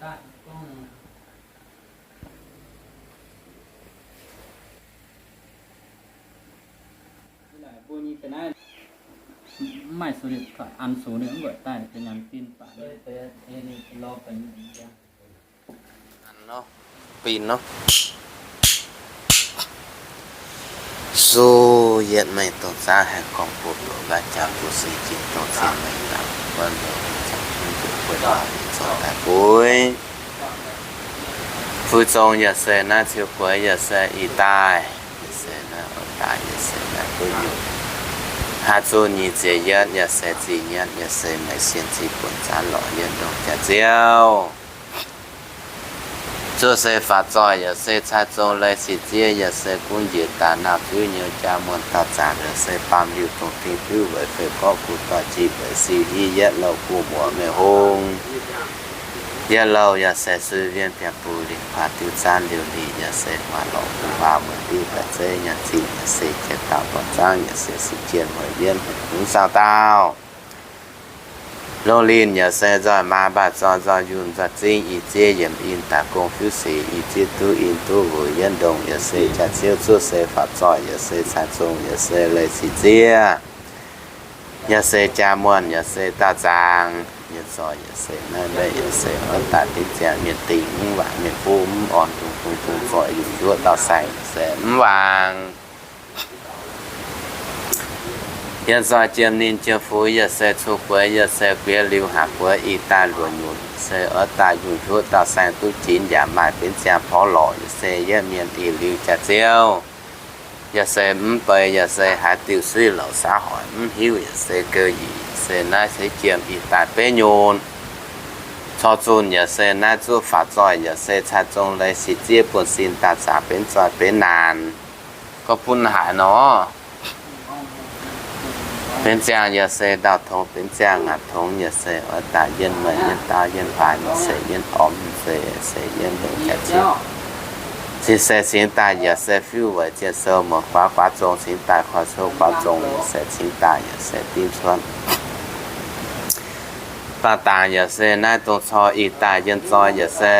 Mv maaih số điện thoại ăn số nữa, mv buatc daaih nhắn tin baac. Ăn nor, pin nor. Suv yietv meih dongh zaav haih gorngv bun mbuo ganh jaax bun se jiex dongh zinh meih daaih wuov nzunc jaax bun mbuo bueix lorz zorqv daaih bueix. Fu'zong yaac se naaiv, Ciou Gueix yaac se, ih daaih yaac se naaiv, oix daaih yaac se naaiv duqv nyungc. Haaix zuqc nyic ziepc yietv yaac se zingh yietv yaac se meih sienh zingh buonc zaanv lorz yietv ndongh jaax-ziouv. Zuov se faatv zoih yaac se cai zong leiz sic ziev yaac se gunv njiec daaih naamh fiuv nyouz jaa muonh dauh zaangc yaac se baamh liuh dongh ding fiuv weic fei gorqv guv doic jiex weic siu hiv yietv louh guv muoz meih hung. Yietv louh yaac se sui wien biangh buv lingh kuaaz diuh zaanv liouh lic yaac se maaih lorqc guv baav mueic diuv daaih zeiv nyaanh zinh yaac se jiex dauh buonc zaangv yaac se sic jien mueic yienv hungx saang dauh. Longh linh yaac se nzoih maa mbaah zorn nzoih yunh nzoih zingv i ziev yiemc in daaih gong fiuv sic i ziev duqv in duqv wuic yienv ndongh yaac se jaax-ziouv zuov se faatv zoih yaac se cai zong yaac se leiz sic ziev. Yaac se jaa muonh yaac se daauh zaangc yienh zoih yaac se naaiv mbeih yaac se oix daaih dingv ziangh mienh dingh mv waangc mienh buv mv orn dungz dungz dungz zoih yunh njuov dauh saeng yaac se mv waangc. Yienh zoih jiem ninh jiem fuix yaac se cu gueix yaac se guiex liuz haaix gueix ih daaih luoqc nyutc se oix daaih yunh njuov dauh saeng duqv jinx yaac maaih benx ziangh porv lorqc yaac se yietv mienh ih liuz jaax-ziouv. Yaac se mv bei yaac se haaix diuh suiv louc saax hoic mv hiuv yaac se geu yic se naaiv ceix jiem ih daaih beiv nyutc. Cor zunh yaac se naaiv zuqv faatv zoih yaac se cai zong leiz sic ziev buonv sin daaih zaangc benx zoih benx naanc. Gorngv bun haic nor, benx ziangh yaac se ndau tongx, benx ziangh ngaanc tongx yaac se oix daaih yienv meih yienv daauv yienv baaix yaac se yienv ormv se se yienv ndongc jaax-ziouv. Cing se cingx daaih yaac se fiuv weic zien sou muoz guaav guaav zong cingx daaih koi cuotv guaav zong yaac se cingx daaih yaac se dimv cuotv. Baah dangc yaac se naaiv dongh cor ih daaih yienh zoi yaac se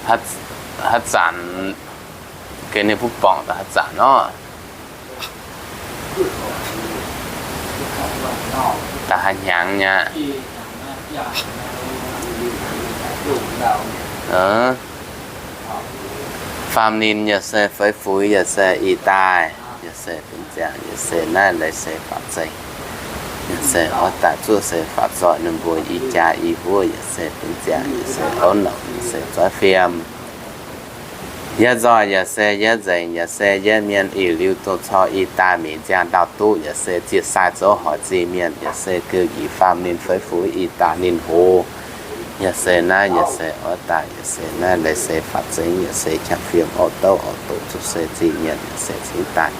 haaix zanc gengh ninh mbuo borngc haaix zanc nor, da'haaix hnyangx nyei. Faam ninh yaac se feix fuix yaac se ih daaih yaac se benx ziangh yaac se naaiv leiz se faatv zengc. Yaac se oix daaih zuov se faatv zoih ninh mbuo ih jaax ih huov yaac se benx ziangh yaac se oix nouc yaac se zoiv fiem. Yietv nzoih yaac se yietv nzengc yaac se yietv mienh ih liuz dongh cor ih daaih mingh nziang ndau duqv yaac se ziec sai zoux hoic zingh mienh yaac se geu yic faam ninh feix fuix ih daaih ninh hoz. Yaac se naaiv yaac se oix daaih yaac se naaiv leiz se faatv zengc yaac se qangx fiem orqv douv orqv doqc zuqc se zingh mienh yaac se cingx daaih.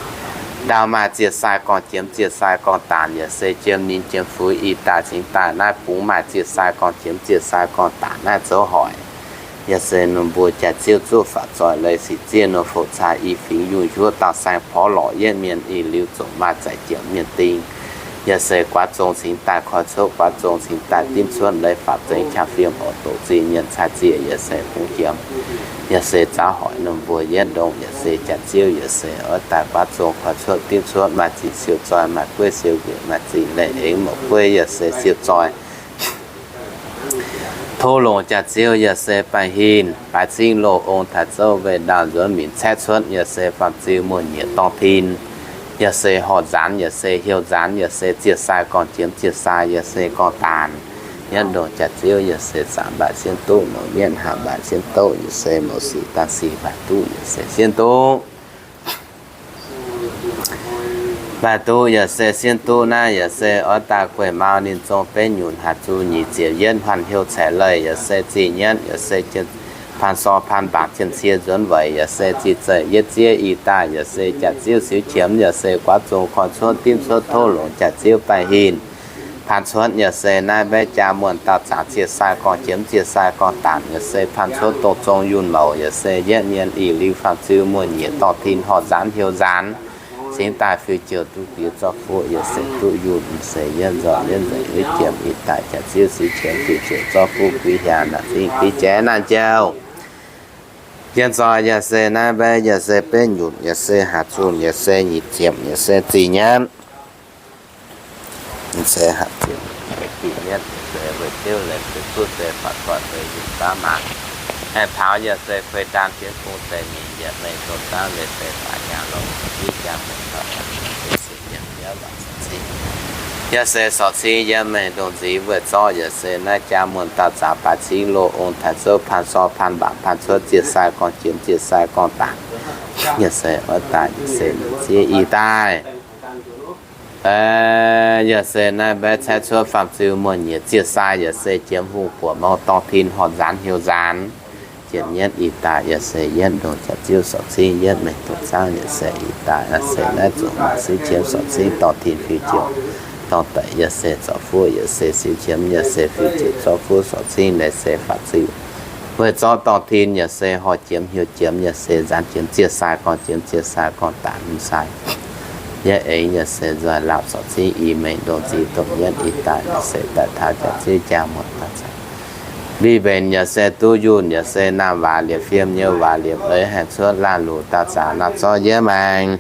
Ndau maaih ziec sai gorngv jiemx ziec sai gorngv daanc yaac se jiem ninh jiem fuix ih daaih cingx daaih naaiv bungx maaih ziec sai gorngv jiemx ziec sai gorngv daanc naaiv zoux hoic. Yaac se ninh mbuo jaax-ziouv zuov faatv zoih leiz sic ziev nor fouc caa i fingx yunh njuov dauh saeng porv lorqc yietv mienh ih liuz zongc maaih zaic jiem mienh ding. Yaac se guaav zong cingx daaih koi cuotv guaav zong cingx daaih dimv cuotv leiz faatv zengc qangx fiem orqv doqc zingh mienh cai ziec yaac se hungx jiem. Yaac se zaux hoic ninh mbuo yietv ndongc yaac se jaax-ziouv yaac se oix daaih guaav zong koi cuotv dimv cuotv maaih zingh siou zoih maaih gueiv siou njiec maaih zingh leiz aengx mouc gueiv yaac se siou zoih. Tov longc jaax-ziouv yaac se baengh hin baaix cingv loz ong taaix zouv weih ndaauh nzuonx minc caeqv cuotv yaac se faam-ziu muoz-nyieqc dorngh tin. Yaac se horh nzaanx yaac se hiuv nzaanx yaac se ziec sai gorngv jiemx ziec sai yaac se gorngv daanc. Yietv ndongc jaax-ziouv yaac se zaangc mbaac sienv duqv, mouz mienv haah mbaac sienv doqv, yaac se mouz sic daaih sic mbaac duqv, yaac se sienv duqv. Mbaac duqv yaac se sienv duqv naaiv yaac se oix daaih gueiv mau ninh zong benv nyunc haih zuqc nyic ziepc yietv hmuangx heuc caeqv leih yaac se zingh nyienv yaac se paan sor paan mbaangc jien cie nzuonx weic yaac se zih zeiv yietv ziev ih daaih yaac se jaax-ziouv siou qiemx yaac se guaav zong koi cuotv dimv cuotv tov longc jaax-ziouv baengh hin. Paan cuotv yaac se naaiv mbaeqv jaa muonh dauh zaangc ziec sai gorngv jiemx ziec sai gorngv daanc yaac se paan cuotv dongh zong yunh mouc yaac se yietv mienh ih liuz faam-ziu muoz-nyieqc dorngh tin horh nzaanx hiuv nzaanx. cingx daaih fiuv-jiouh duqv guix zorqv fuqv, yaac se duqv yunh, se yietv nzoih yietv nzengc, yietv jiem ih daaih jaax-ziouv siv qiemx fiuv-jiouh zorqv fuqv guix hiaangx naanc zingv guix jaaix naanc jauv. Yietv nzoih yaac se naaiv mbaeqv, yaac se betv nyutc, yaac se hatc zunh, yaac se nyic ziepc, yaac se zih nyanv. Se hatc zunh, zih nyanv, se weic diuv leiz se kuv se fatv goiv se yungh baav maaz. Aengx taux yaac se kuei daan jienv bung se mingh yietc mengh dongh zaangv leiz se faatv nyaah longx, ziv jaa mengh dongh se yiem biauv waac sorc cing. Yaac se sorc cing yiem mengh dongh nziv weic zorqv yaac se naaiv jaa muonh dauh zaqc baaix cingv loz ong taaix zouv paan sorv paan mbaangc paan cuotv ziec sai gorngv jiem ziec sai gorngv daanc. Yaac se oix daaih yaac se ziev ih daaih. Yaac se naaiv mbaeqv caaiv cuotv faam-ziu muonh nyieqc ziec sai yaac se jiem hungh buoqc mou dorng tin horc nzaanx heuc nzaanx. Jiem yietv ih daaih yaac se yietv ndongc jaax-ziouv sorc cing yietv mengh dongh zaangv yaac se ih daaih yaac se naaiv zuqc maaih siv qiemx sorc cing dorh tin fiuv-jiouh dorh deic yaac se zorqv fuqv yaac se siv qiemx yaac se fiuv-jiouh zorqv fuqv sorc cing leiz se faam-ziu. Weic zorqv dorh tin yaac se horc jiem heuc jiem yaac se nzaanx jiem ziec sai gorngv jiem ziec sai gorngv daanc mv sai. Yietv aengx yaac se nzoih laapc sorc cing i mengh ndongc nziv dongh yietv ih daaih yaac se daaih taux jaax-ziouv jaa muonh dauh zaqc. Mbiv mbenc yaac se duqv yunh yaac se naamh waac liepc fiem nyei waac liepc eix haengh cuotv laanh luc dauh zaqc naamh zorqv yietv maengx.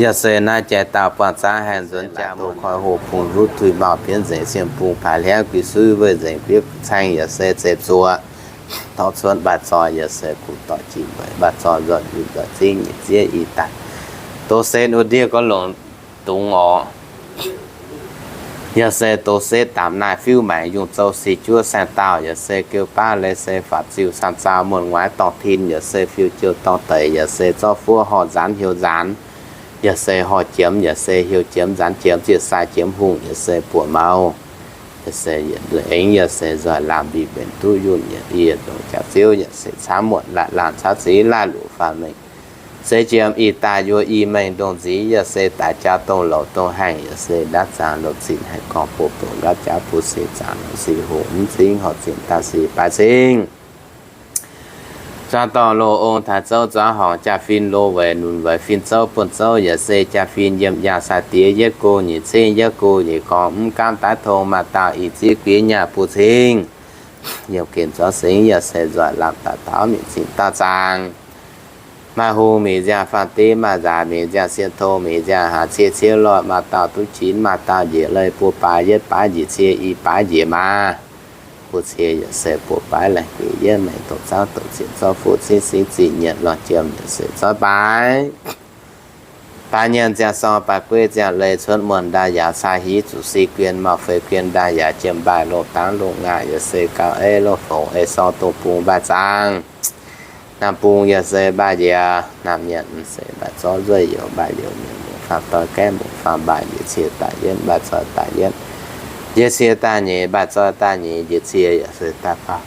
Yaac se naaiv jai dauh buangh zaangv haengh nzuonx jaa muonh koi hoh bung nduqv tuix mauh bienv nzengc siem bung paaix hliangv guix suiv weih nzengc bieiv caeng yaac se zeiv zuoqc. Tov cuotv mbaaih zoih yaac se kuv doic jiex mbeix mbaaih zoih nzoih nzuqc nzoih zingv nyic zieqv ih daaih. Doz sen wuov ndiev gorngv longc dungz oc. Yaac se doz setv daapc naaih fiuv maengc yungh zouv sic juov saeng-daauh yaac se geu baav leiz se faatv ziuh saeng-zaau muonh nguaaiv dorh tin yaac se fiuv-jiouh dorh deic yaac se zorqv fuov horh nzaanx heuc nzaanx. Yaac se horh jiemx yaac se heuc jiemx nzaanx jiemx ziec sai jiemx hungh yaac se buoqc mou. Yaac se yietc aengx yaac se nzoih laamh mbiv mbenc duqv yunh yietc ndongc jaax-ziouv yaac se camv muotc laanh laanh camv ziv laanh luc faanh mengh. Se jiem ih daaih yuoz i mengh ndongc nziv yaac se daaix jaa dongh louc dongh haengh yaac se ndaatv zaangc lomh zinh haengh gorngv bouh bouc ndaatv jaav buo sic zaangc lomh sic hoc mv cingv horc zinh daaih sic baaix cingv. Zuangx dorh loz ong taaix zouv zuangx horngc jaa-fin lo weic nunc weic fin zouv buonv zouv yaac se jaa-fin yiem yaangh sai-diex yietv go nyic cingv yietv go nyic gorngv mv gaamv daaih tong maaih dauh ih zieqv guiex nyaah buo cingv. Yiem gen zuangx singx yaac se nzoih lamh daaih taux mingh zinh dauh zaangc. Maaih hungh mingh nziangh faam-diev, maaih nzaac mingh nziangh sien tong, mingh nziangh haaix ciev ciev lorh, maaih dauh duqv jinx, maaih dauh njiec leiz buo baaix yietv baaix njiec cie i baaix njiec maaz. Buo cie yaac se buo baaix laih guiex yietv maengx dongh zaangv dongh zieqc zorqv fuqv cingv singv zinh nyietc lorh jiem yaac se zorqv baaix. Baaix nyiemc ziangh sorng baaix gueiv ziangh leiz cuotv muonh ndaaih yaauc caa hiv zuqc si guien mauh feix guien ndaaih yaauc jiem mbaaih longh dangv longh ngaah yaac se gauh ei longh fongc ei sorng dongh bung mbaaih zaangv. Naamh bung yaac se mbaaih njiec, naamh nyietc se mbaaih zorqv nzueiv youz mbaaih youz nyiemc muoc faam doix gaeqv muoc faam mbaaih njiec cie daaih yietv mbaaih zoih daaih yietv, njiec cie daaih nyeic mbaaih zoih daaih nyeic njiec cie yaac se daaih faam.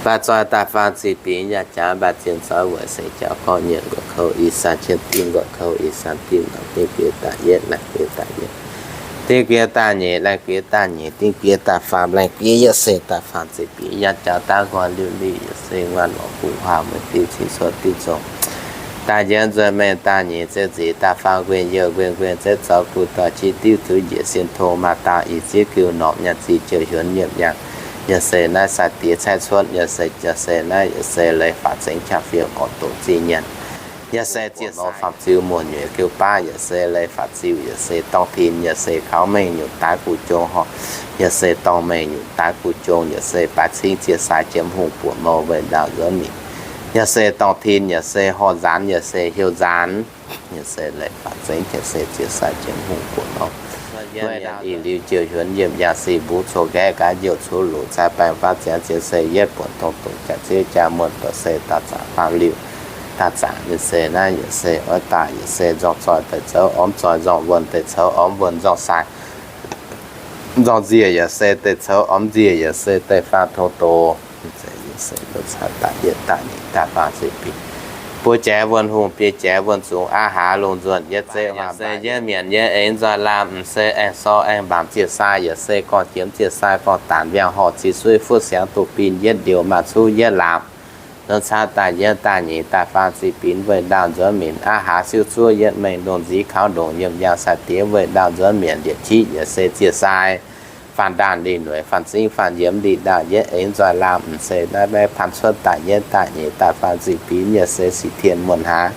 Mbaaih zoih daaih faam ziqc bingx yaac jaax mbaaih zien zoih weic se jauv gorngv nyietc nqox kouv i san qiex dingh nqox kouv i san dingh lorz dingh guiex daaih yietv laih guiex daaih yietv, dingh guiex daaih nyeic laih guiex daaih nyeic dingh guiex daaih faam laih guiex yaac se daaih faam ziqc bingx yaac jaax daav nqoi liuh liuh yaac se nguaaiv lorz buv huaang maiv diuv cingv cuotv diuh zong. Daaih njiec nzuonx mengh daaih nyeic zeix nzic daaih faam nquenh youh nquenh nquenh zeix zoux guv doic qiex diuv zuqv njiec sien tong maaih dauh ih zieqv giuv norqc nyaanh zinh jouh hiuonx nyiemc nyaanh. Yaac se naaiv sai-diex caaiv cuotv yaac se, yaac se naaiv yaac se leiz faatv zengx qangx fiouv orqc doqc zinh nyaanh. Yaac se ziec nor faam-ziu muonh nyueic giuv baav yaac se leiz faatv ziuh yaac se dorng tin yaac se kaux mengh nyutc daaix guv jong horc. Yaac se dorng mengh nyutc daaix guv jong yaac se baaix cingv ziec sai jiem hungh buoqc mou weih ndaauv nzuonx mingh. Yaac se dorng tin yaac se horh nzaanx yaac se hiuv nzaanx. Yaac se leiz faatv zengx yaac se ziec sai jiem hungh buoqc mou. Ih liuz jouh hiuonx yiem yangh sic mbuo coqv nqaeqv gaax youh cuotv luqc cai baengh faatv ziangx ziec se yietv buonc dongh dongh jaax zieqv jaa muonh dorh se dauh zaqc faam liuh. Dauh zaqc ninh se naaiv yaac se oix daaih yaac se nzorng zoih deix coux ormv zoih, nzorng wuonh deix coux ormv wuonh, nzorng sai nzorng nziec yaac se deix coux ormv nziec yaac se deix faam tong doz. Daaih yietv daaih nyeic daaih faam ziqc bingx. Buo jaaix wuonh hungh, biei jaaix wuonh zungx, aqv hlaax lungh nzuonh yietv zeiv, se yietv mienc yietv eix nzoih laamh, m'se aengx sorh aengx mbaamc ziec sai yaac se gorngv jiemx ziec sai gorngv daanc, mbiaangx horh ziex suiv fuqv siangx doh bin yietv ndiouh maaih cuv yietv laapc. Nzuonx caa daaih yietv daaih nyeic daaih faam ziqc binx weih ndaauh nzuonx minc aqv. Haaix siou zuov yietv mengh ndongc nziv kaux ndongc yiem yangh sai-diex weih ndaauh nzuonx mienc ndieqc qiv yietc se ziec sai faanh ndaanh lih nueic faanh zingv faanh yiem lih ndaauh yietv eix nzoih laam m'seix naaiv maiv paan cuotv daaih yietv daaih nyeic daaih faam ziqc binx yietc se sic tien muonh haaix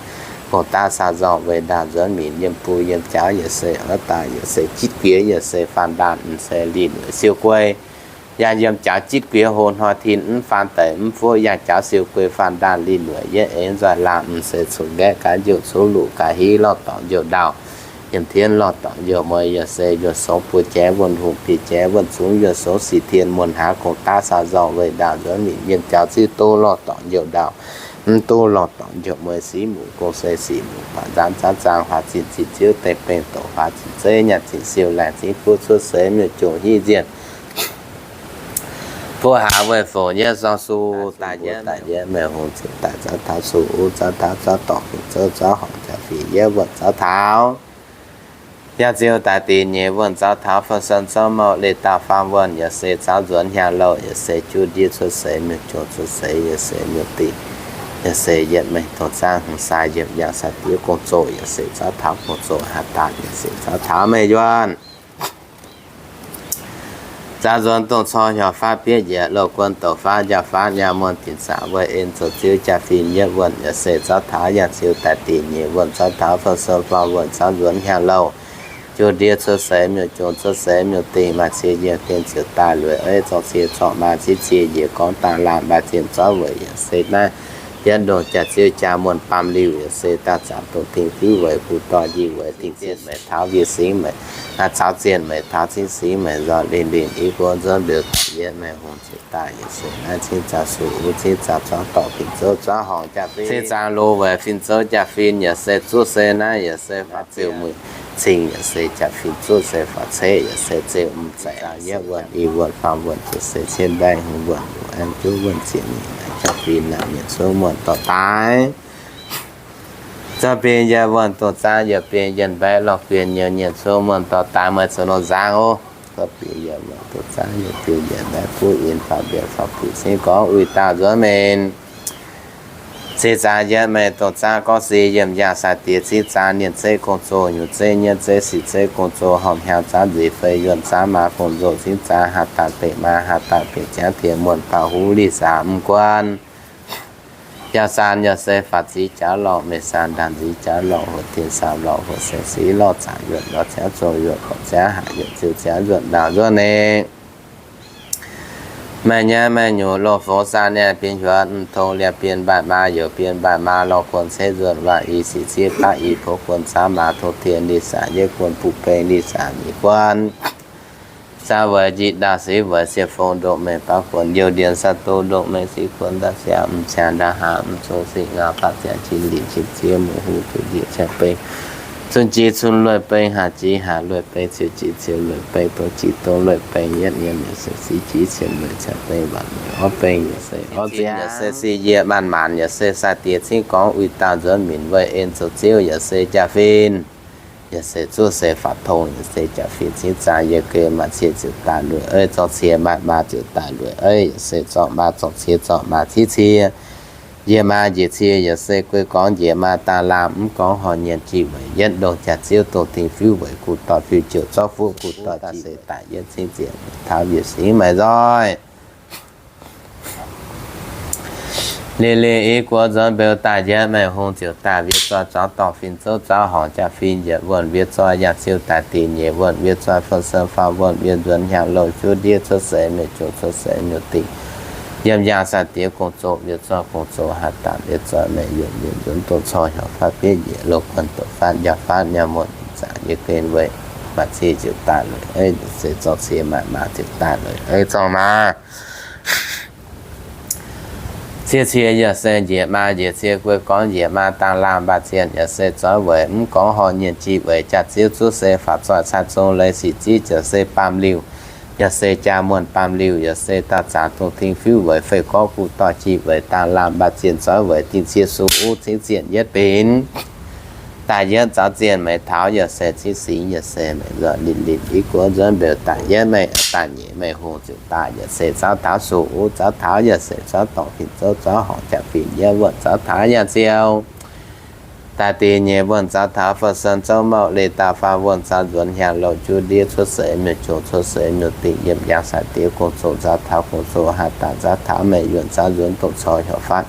gong daav saa nzorng weih ndaauh nzuonx minc yiem bung yiem jaax yietc se oix daaih yietc se jitv guiex yietc se faanh ndaanh m'seix lih nueic siou guei. Yangh yiem jaax jitv guiex hlo hnoi tin mv faanh daic mv fuov yangh jaax siou guei faanh ndaanh lih nueic yietv eix nzoih laam m'seix cunx nqaeqv gaax njoux cunx luqc gaax hiv lorh dorngc njoux ndaauh yiem tien lorh dorngc njoux mueiz yietc se njuov songx buo jaax wuonh hungh bieqc jaax wuonh zungx njuov songx sic tien muonh haaix gong daav saa nzorng weih ndaauh nzuonx minc yiem jaax zieqv duqv lorh dorngc njoux ndaauh mv duqv lorh dorngc njoux mueiz siqv muc gong se sic muc baac nzaanx zaanv zaang huaax zinh zinh ziouv deix bengh douc huaax zinh zeiv nyaanh zinh siou laengz zingv kuv cuotv seix miuc-jungh hiv nzienh Buo haaix weih fongc yietv zorng su daaih yietv daaih yietv mengh hungh ziouc daaih zaux taux su uv zaux taux zaux dorngc fingx zouv zaux horngc jaa-fin yietv wuonh zaux taux yangh ziouv daaih dinh nyeic wuonh zaux taux fen-sen zaux mouh leiz daauh faam wuonh yietc se zaux nzuonx hnyangx-louh yietc se juv ndiev cuotv seix miuc-jungh cuotv seix yietc se miuc-dingh yietc se yietv mengh dongh zaangv hmz sai yiem yangh sai-diex gong-zoh yietc se zaux taux gong-zoh haaix daaih yietc se zaux taux mengh yuonh Zaux nzuonx dongh cor hiuv faatv bieiv njiec, loz guon douc faatv njaaux faatv nyaanh muonh, dingc zaqc weih en zoux ziouv jaa-fin yietv wuonh, yaac se zaux taux yangh ziouv daaih dingc nyeic wuonh, zaux taux fou sou faam wuonh, zaux nzuonx hnyangx-louh, juv ndiev cuotv seix miuc-jungh, cuotv seix miuc-dingh, maaih cie yiem gen ziouc daaih lueic eiv, zorng cie zorng maa ziex cie njiec gorngv dangh laanh maaih zienh zorv weic, yaac se naaiv yietv ndongh jaax ziouv jaa muonh baamh liuh, yaac se daauh zaqc dongh dingh fiuv weic, guv dorh njiec weic, dingh zienh meix taux njiec singx meix, caux zienh meix taux cingv singx meix, nzoih linh linh i guoqv nzuonx mbiouh daaih yietv mengh hungh ziouc daaih, yaac se naaiv cingv zaqc su uv cingv zaqc zorv dorh fin-zouv zorv horngc jaa-fin, cingv zaqc loz weic fin-zouv jaa-fin, yaac se zuov se naaiv, yaac se faaux ziouc muic cing, yaac se jaa-fin zuov se faaux ceqv, yaac se ziouc m'zaeqc yietv wuonh i wuonh faam wuonh ziouc se cien mbaeqv hungh wuonh, aengx juov wuonh ziepc nyeic jaa-fin naaic mienh cuotv muonh dorh daaih. Zorqv bing yietc wuonh dongh zaangv yietc bing yietc mbaeqv lorh guien nyouv nyienh cuotv muonh dorh daaih meih zuqc nor nzangc oc. Zorqv bing yietc wuonh dongh zaangv yietc bing yietc mbaeqv buv in faaux mbiauz faaux buic cingv gorngv uix dauh nzuonx menc. Cingv zaangv yietv mengh dongh zaangv gorngv si yiem yangh sai-diex cingv zaangv nienh zeiv gong-zoh, nyungc zeiv nyietv zeiv sic zeiv gong-zoh, horpc hnyangx zaangv nziex fei yuonh zaangv maa gong-nzou cingv zaangv haaix daaih deic maa haaix daaih bieqc ziangv tien muonh bauh huv lih saax m'guan Yauh saan yaac se faatv ziqc jaax lorqc, meix saan ndaamv nzic jaax lorqc, hoc tien saamv lorqc, hoc saeng siqv lorqc, zaangc yuonh lorqc, ziangv zong yuonh gorqv ziangv haac yuonh ziouc ziangv nzuonx ndaauh nzuonx nengh. Meih nyei meih nyungc loz-fongx saa niaa bienh huonx, m'tong liaa bienh mbaatc maa, youz bienh mbaatc maa, lorh guon ceix nzuonx, waac i sic ciev baqv i, poux guon caamv maa, tong tien lih saax, yietv guon buv beng lih saax, mic guon Zaa weic njiec ndaauh siqv weic siec fong ndongc mengh baav guon, youh ndienx saa do ndongc mengh siqv guon, ndaauv siangx m'ziangx ndaauv haav m'zong siqv ngau, baav ziangx qin linc qin ziex, muoc hu zuqc njiec ciangx beng, cun jiex cun lueic beng, haac jiex haac lueic beng, ciouv jiex ciouv lueic beng, dong jiex dong lueic beng, yietv nyienz yaac se siqv jiex cien lueic ciangx beng, waanc lueic orv beng yaac se orv ziangx, yaac se siqv njiec maanc maanc, yaac se sai-diex cingv gorngv uix dauh nzuonx minc weih en zoux ziouv, yaac se jaa-fin yaac se zuov se faatv tong, yaac se jaa-fin cingv zaangv yie geh maaih cie ziouc daaih lueic eiv, zorng cie maaih maa ziouc daaih lueic eiv, yaac se zorng maa zorng cie zorng maa ciev cie, njiec maa njiec cie, yaac se guei gorngv njiec maa dangh laangh, mv gorngv horh nyienz jih weic, yietv ndongh jaax ziouv dongh dingh fiuv weic, guv dorh fiuv jouh zorqv fuqv guv dorh jih se daaih yietv cingv ziec taux njiec singx maiv nzoih. Lih lih i guoqv nzuonx mbeux daaih yietv mengh hungh ziouc daaih wiev zoih zaux dorngh fin-zouv zaux horngc jaa-fin yietc wuonh, wiev zoih yangh ziouv daaih dingc nyeic wuonh, wiev zoih fou sou faam wuonh, wiev nzuonx hnyangx louh juv ndiev cuotv seix miuc-jungh cuotv seix miuc-dingh, yiem yangh sai-diex gong-zoh wiev zoih gong-zoh haaix daaih wiev zoih mengh yuonh, wiev nzuonx dongh cor hiuv faatv bieiv njiec, loz guon douc faatv njaaux faatv nyaanh muonh, zaangc yie gen weic maaih cie ziouc daaih lueic eiv, se zorng cie maaih maa ziouc daaih lueic eiv, zorng maa Cie cie yaac se njiec maa njiec cie guei gorngv njiec maa dangh laangh mbaah zienh, yaac se zoix weic mv gorngv horh nyienz jih weic, jaax ziouv zuov se faatv zoih cai zong leiz sic ziv, yaac se baamh liuh, yaac se jaa muonh baamh liuh, yaac se daauh zangx dongh dingh fiuv weic, fei gorngv guv dorh jih weic, dangh laangh mbaah zienh zoix weic, dingh cie su uv cingv zienh yietv binc Daaih yietv zaux zienh meix taux yaac se cingv singx yaac se meix nzoih litv litv i guoqv nzuonx mbeux daaih yietv meix daaih nyeic meix hungh ziouc daaih yaac se zaux taux sung uv zaux taux yaac se zaux dorngh fin-zouv zaux horngc jaa-fin yietv wuonh zaux taux yaac ziouc daaih dih nyeic wuonh zaux taux fei sen zouv mouc leiz dauh faam wuonh zaux nzuonx hnyangx louh juv ndiev cuotv seix miuc-jungx cuotv seix miuc-dingh yiem njang sai diev gong-zoh zaux taux gong-zoh haaix daaih zaux taux meix yuonh zaux nzuonx doqc cor heuc fatv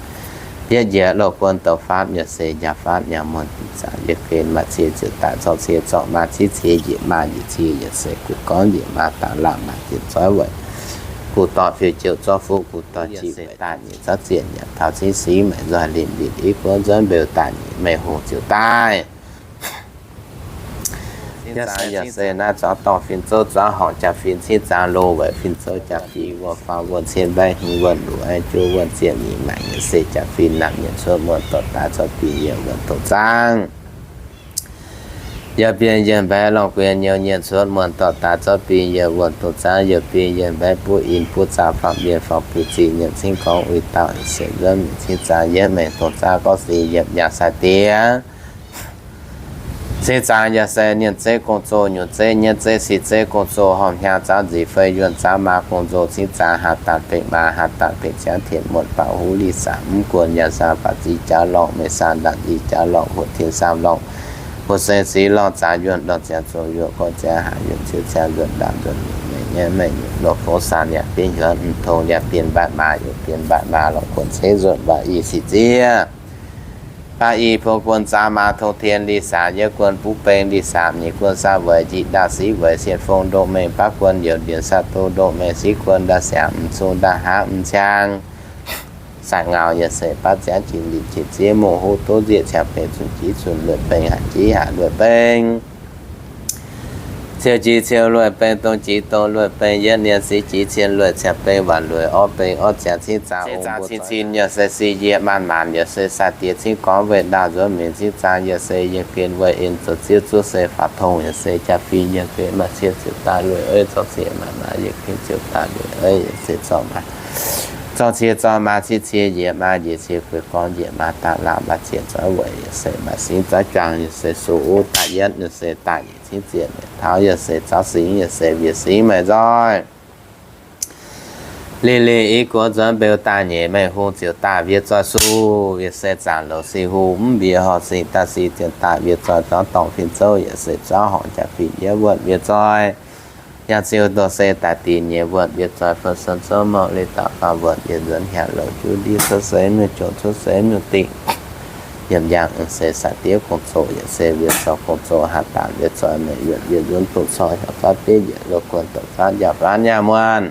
bietv njiec loz guon douz fatv yaac se njaaux fatv nyaanh muonh dingc zaangc yietv gen maaih cie ziouc daaih zorqv cie zorqv maa ciev cie njiec maa njiec cie yaac se guv gorngv njiec maa daaih laangh maaih zienh zoiv weic guv dorh fiuv-jiouc zorqv fuqv guv dorh jiex weic daaih nyeic zaux zienh yaac taux cingv singx meix nzoih linh linh i guoqv nzuonx mbeux daaih nyeic meix hungh ziouc daaih. Yaac se, yaac se naaiv zaux dorngh fin-zouv zaux horngc jaa-fin cingv zaang loz weic fin-zouv jaa-fin wuonh faam wuonh cien mbaeqv hmz wuonh luoqc juov wuonh zienh nyic maengc yaac se jaa-fin naamh nyienc cuotv muonh dorh daaih zorqv bingx yiem wuonh douz zaangv. Yaac bingx yiem mbaeqv lorngh guien nyouz nyienc cuotv muonh dorh daaih zorqv bingx yiem wuonh douz zaangv, yaac bingx yiem mbaeqv buv in buv zaangv faam mienh faam buv zingh nyienc cingv gorngv uix dauh yaac se nzuonx mingh cingv zaang yietv mengh douz zaangv gorngv singx yiem njang sai diev. Cingv zaang yaac se nyienc zeiv gong-zoh, nyutc zeiv, nyietv zeiv, six zeiv gong-zoh, horngh hnyangx zaamv nzic fei yuonh zaamv maa gong-zoh, cingv zaang haaz daanh pengx maa, haaz daanh pengx ziangv tien muonh baaux huv li saam mv guon yaac saam baac zix jaax lorngh, meix saam ndaangc zix jaax lorngh, huoqc tien saam lorngh, huoqc seng six lorngh, zaangc yuonh lorngh, ziangx zong yuonh gorngv ziangx haaix yuonh, ciouv ziangx nzuonx ndaangc nzuonx mengh nyei mengh nyei lorqc, fongx saam yaac bienv hiuonv, mv tong yaac bienv mbaatc maa, yaac bienv mbaatc maa lorqc, guon cingv nzuonx baac i sic ziev. Baac i pong guon zaamv maa tong tien li saam yietv guon buv beng li saam nyic guon saam weic njiec ndaangc siv weic sien fong ndoqv mengh baav guon youc ndienc saah do ndoqv mengh siv guon ndaaih siangx m'zung ndaaih hnangv m'ciang saah ngaux yaac se baav ziangv jiex lic jiex ziev mongh huv duqv nzieqc ciangx bengx zunh jiv zunh lueic bengx haaix jiv haaix lueic bengx ciou jiv ciou lueic bengx dong jiv dong lueic bengx yietv nien siv jiv cien lueic ciangx bengx waanc lueic orv bengx orv ziangx cingv zaang ong cin cin yaac se si yie maanc maanc yaac se sai diex cingv gorngv weih ndaauh nzuonx mingh cingv zaang yaac se yiem gen weih en zoux ziouv zuov se faaux tong yaac se jaa-fin yiem gen maaih cie ziouc daaih lueic eiv zorqv cie maaih maa yiem gen ziouc daaih lueic eiv yaac se zorqv maa zorqv cie zorqv maa ciev cie njiec maa njiec cie guei gorngv njiec maa daaih laangh maaih zienh zoiv weic yaac se maaih singx zoiv juang yaac se sung uv daaih yietv yaac se daaih nyeic cingv zienh meic taux yaac se zaux singx yaac se wiex singx maiv nzoih Lih lih i guoqv nzuonx mbeux daaih nyeic mengh hungh ziouc daaih wiex zoih suh, wiex se zaangc louz si hu mv wiex horh singx daaih si zienh daaih wiex zoih zaux dorngh fin-zouv yaac se zaux horngc jaa-fin yietv wuonh wiex zoih. Yangh ziouc ndoh se daaih dinh nyeic wuonh wiex zoih fun sen zouv mouh leiz dauh faam wuonh yietc nzuonx hnyangx louz juv ndiev cuotv seix miuc-jungx cuotv seix miuc-dingh yiem njang se sai diev gong-zoh yaac se wiex zoih gong-zoh haaz daanh wiex zoih meic yuonh wiex nzuonx doqc cor heuc fatv bieiv njiec loz guon doqc fatv njaaux fatv nyaanh muonh.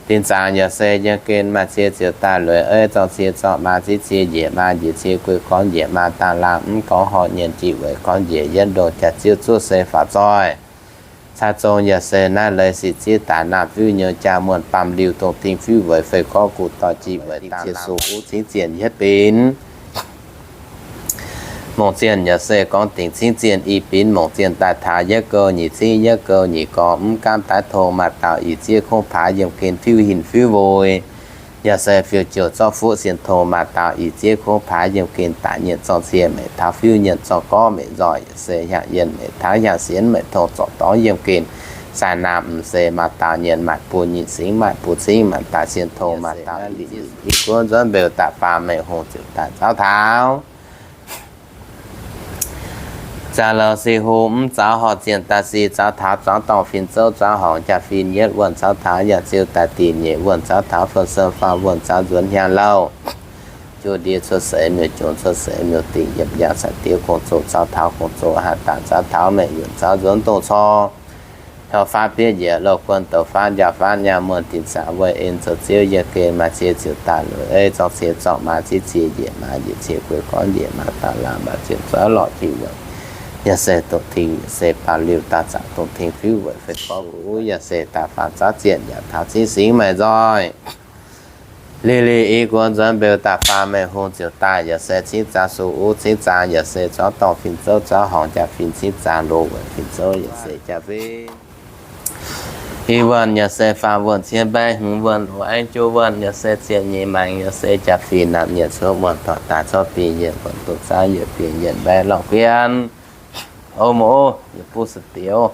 Dinh zaangc yaac se yiem gen maaih cie ziouc daaih lueic eiv zorng cie zorng maa ziev cie njiec maa njiec cie guei gorngv njiec maa daaih laangh mv gorngv horh nyienh jiex weic gorngv njiec yietv ndongh jaax ziouv zuov se faaux zoih. Caa zong yaac se naaiv leiz sic ziev daaih naamh fiuv nyouz jaa muonh baamh liuh dongh ding fiuv weic fei gorngv guv dorh jiex weic daaih laangh sung uv cingv zienh yietv binx Mongc zienh yaac se gorngv dingc cingv zienh i binx mongc zienh daaih taux yietv gouh nyic cingv yietv gouh nyic gorngv mv gaamv daaih tong maaih dauh ih ziev kungx paaix yiem gen fiuv hinc fiuv woix. Yaac se fiuv jouh zorqv fuqv sien tong maaih dauh ih ziev kungx paaix yiem gen daaih nyienh zorng cie meic taux fiuv nyienh zorng gorngv meic nzoih yaac se hnyangx yienh meic taux hnyangx sienx meic tong zorc dorngx yiem gen sai naamh m'seix maaih dauh nyienh maaic buo nyienh singx maaic buo cingv maaih dauh sien tong maaih dauh i guov nzuonx mbeux daaih faam mengh hungh ziouc daaih zaux taux Zaux louz si hu mv zaux horh zienh daaih si zaux taux zaux dorngh fin-zouv zaux horngc jaa-fin yietv wuonh zaux taux yaac ziouc daaih dinh nyeic wuonh zaux taux fun sen faam wuonh zaux nzuonx hnyangx louh juv ndiev cuotv seix miuc-jungx cuotv seix miuc-dingh yiem njang sai diev gong-zoh zaux taux gong-zoh haaz daanh zaux taux meic yuonh zaux nzuonx doqc cor heuc fatv bieiv njiec loz guon douz fatv njaaux fatv nyaanh muonh dinh zaangc weih en zoux ziouv yiem gen maaih cie ziouc daaih lueic eiv zorng cie zorng maa ziev cie njiec maa njiec cie guei gorngv njiec maa daaih laangh maaih zienh zoiv lorqc jiex weic yaac se dongh tengx yaac se baamh liuh daaih zaangc dongh tengx fiuv weic fei gorngv guv yaac se daaih faanv zaux zienh yaac taux cingv singx maiv nzoih Lih lih i guov nzuonx mbeux daaih faam mengh hungh ziouc daaih yaac se cingv zaang sung uv cingv zaang yaac se zaux dorngh fin-zouv zaux horngc jaa-fin cingv zaang loz weic fin-zouv yaac se jaa-fin I wuonh yaac se faam wuonh cien mbaih hmz wuonh loz-aengv juov wuonh yaac se ziepc nyeic maengx yaac se jaax fih naamh nyiec cuotv muonh torqc daaih zorqv bingx yietc wuonh dongh zaangv yietc bingx yietc mbaih lorh guien. O mouc, yietc buv se dioc.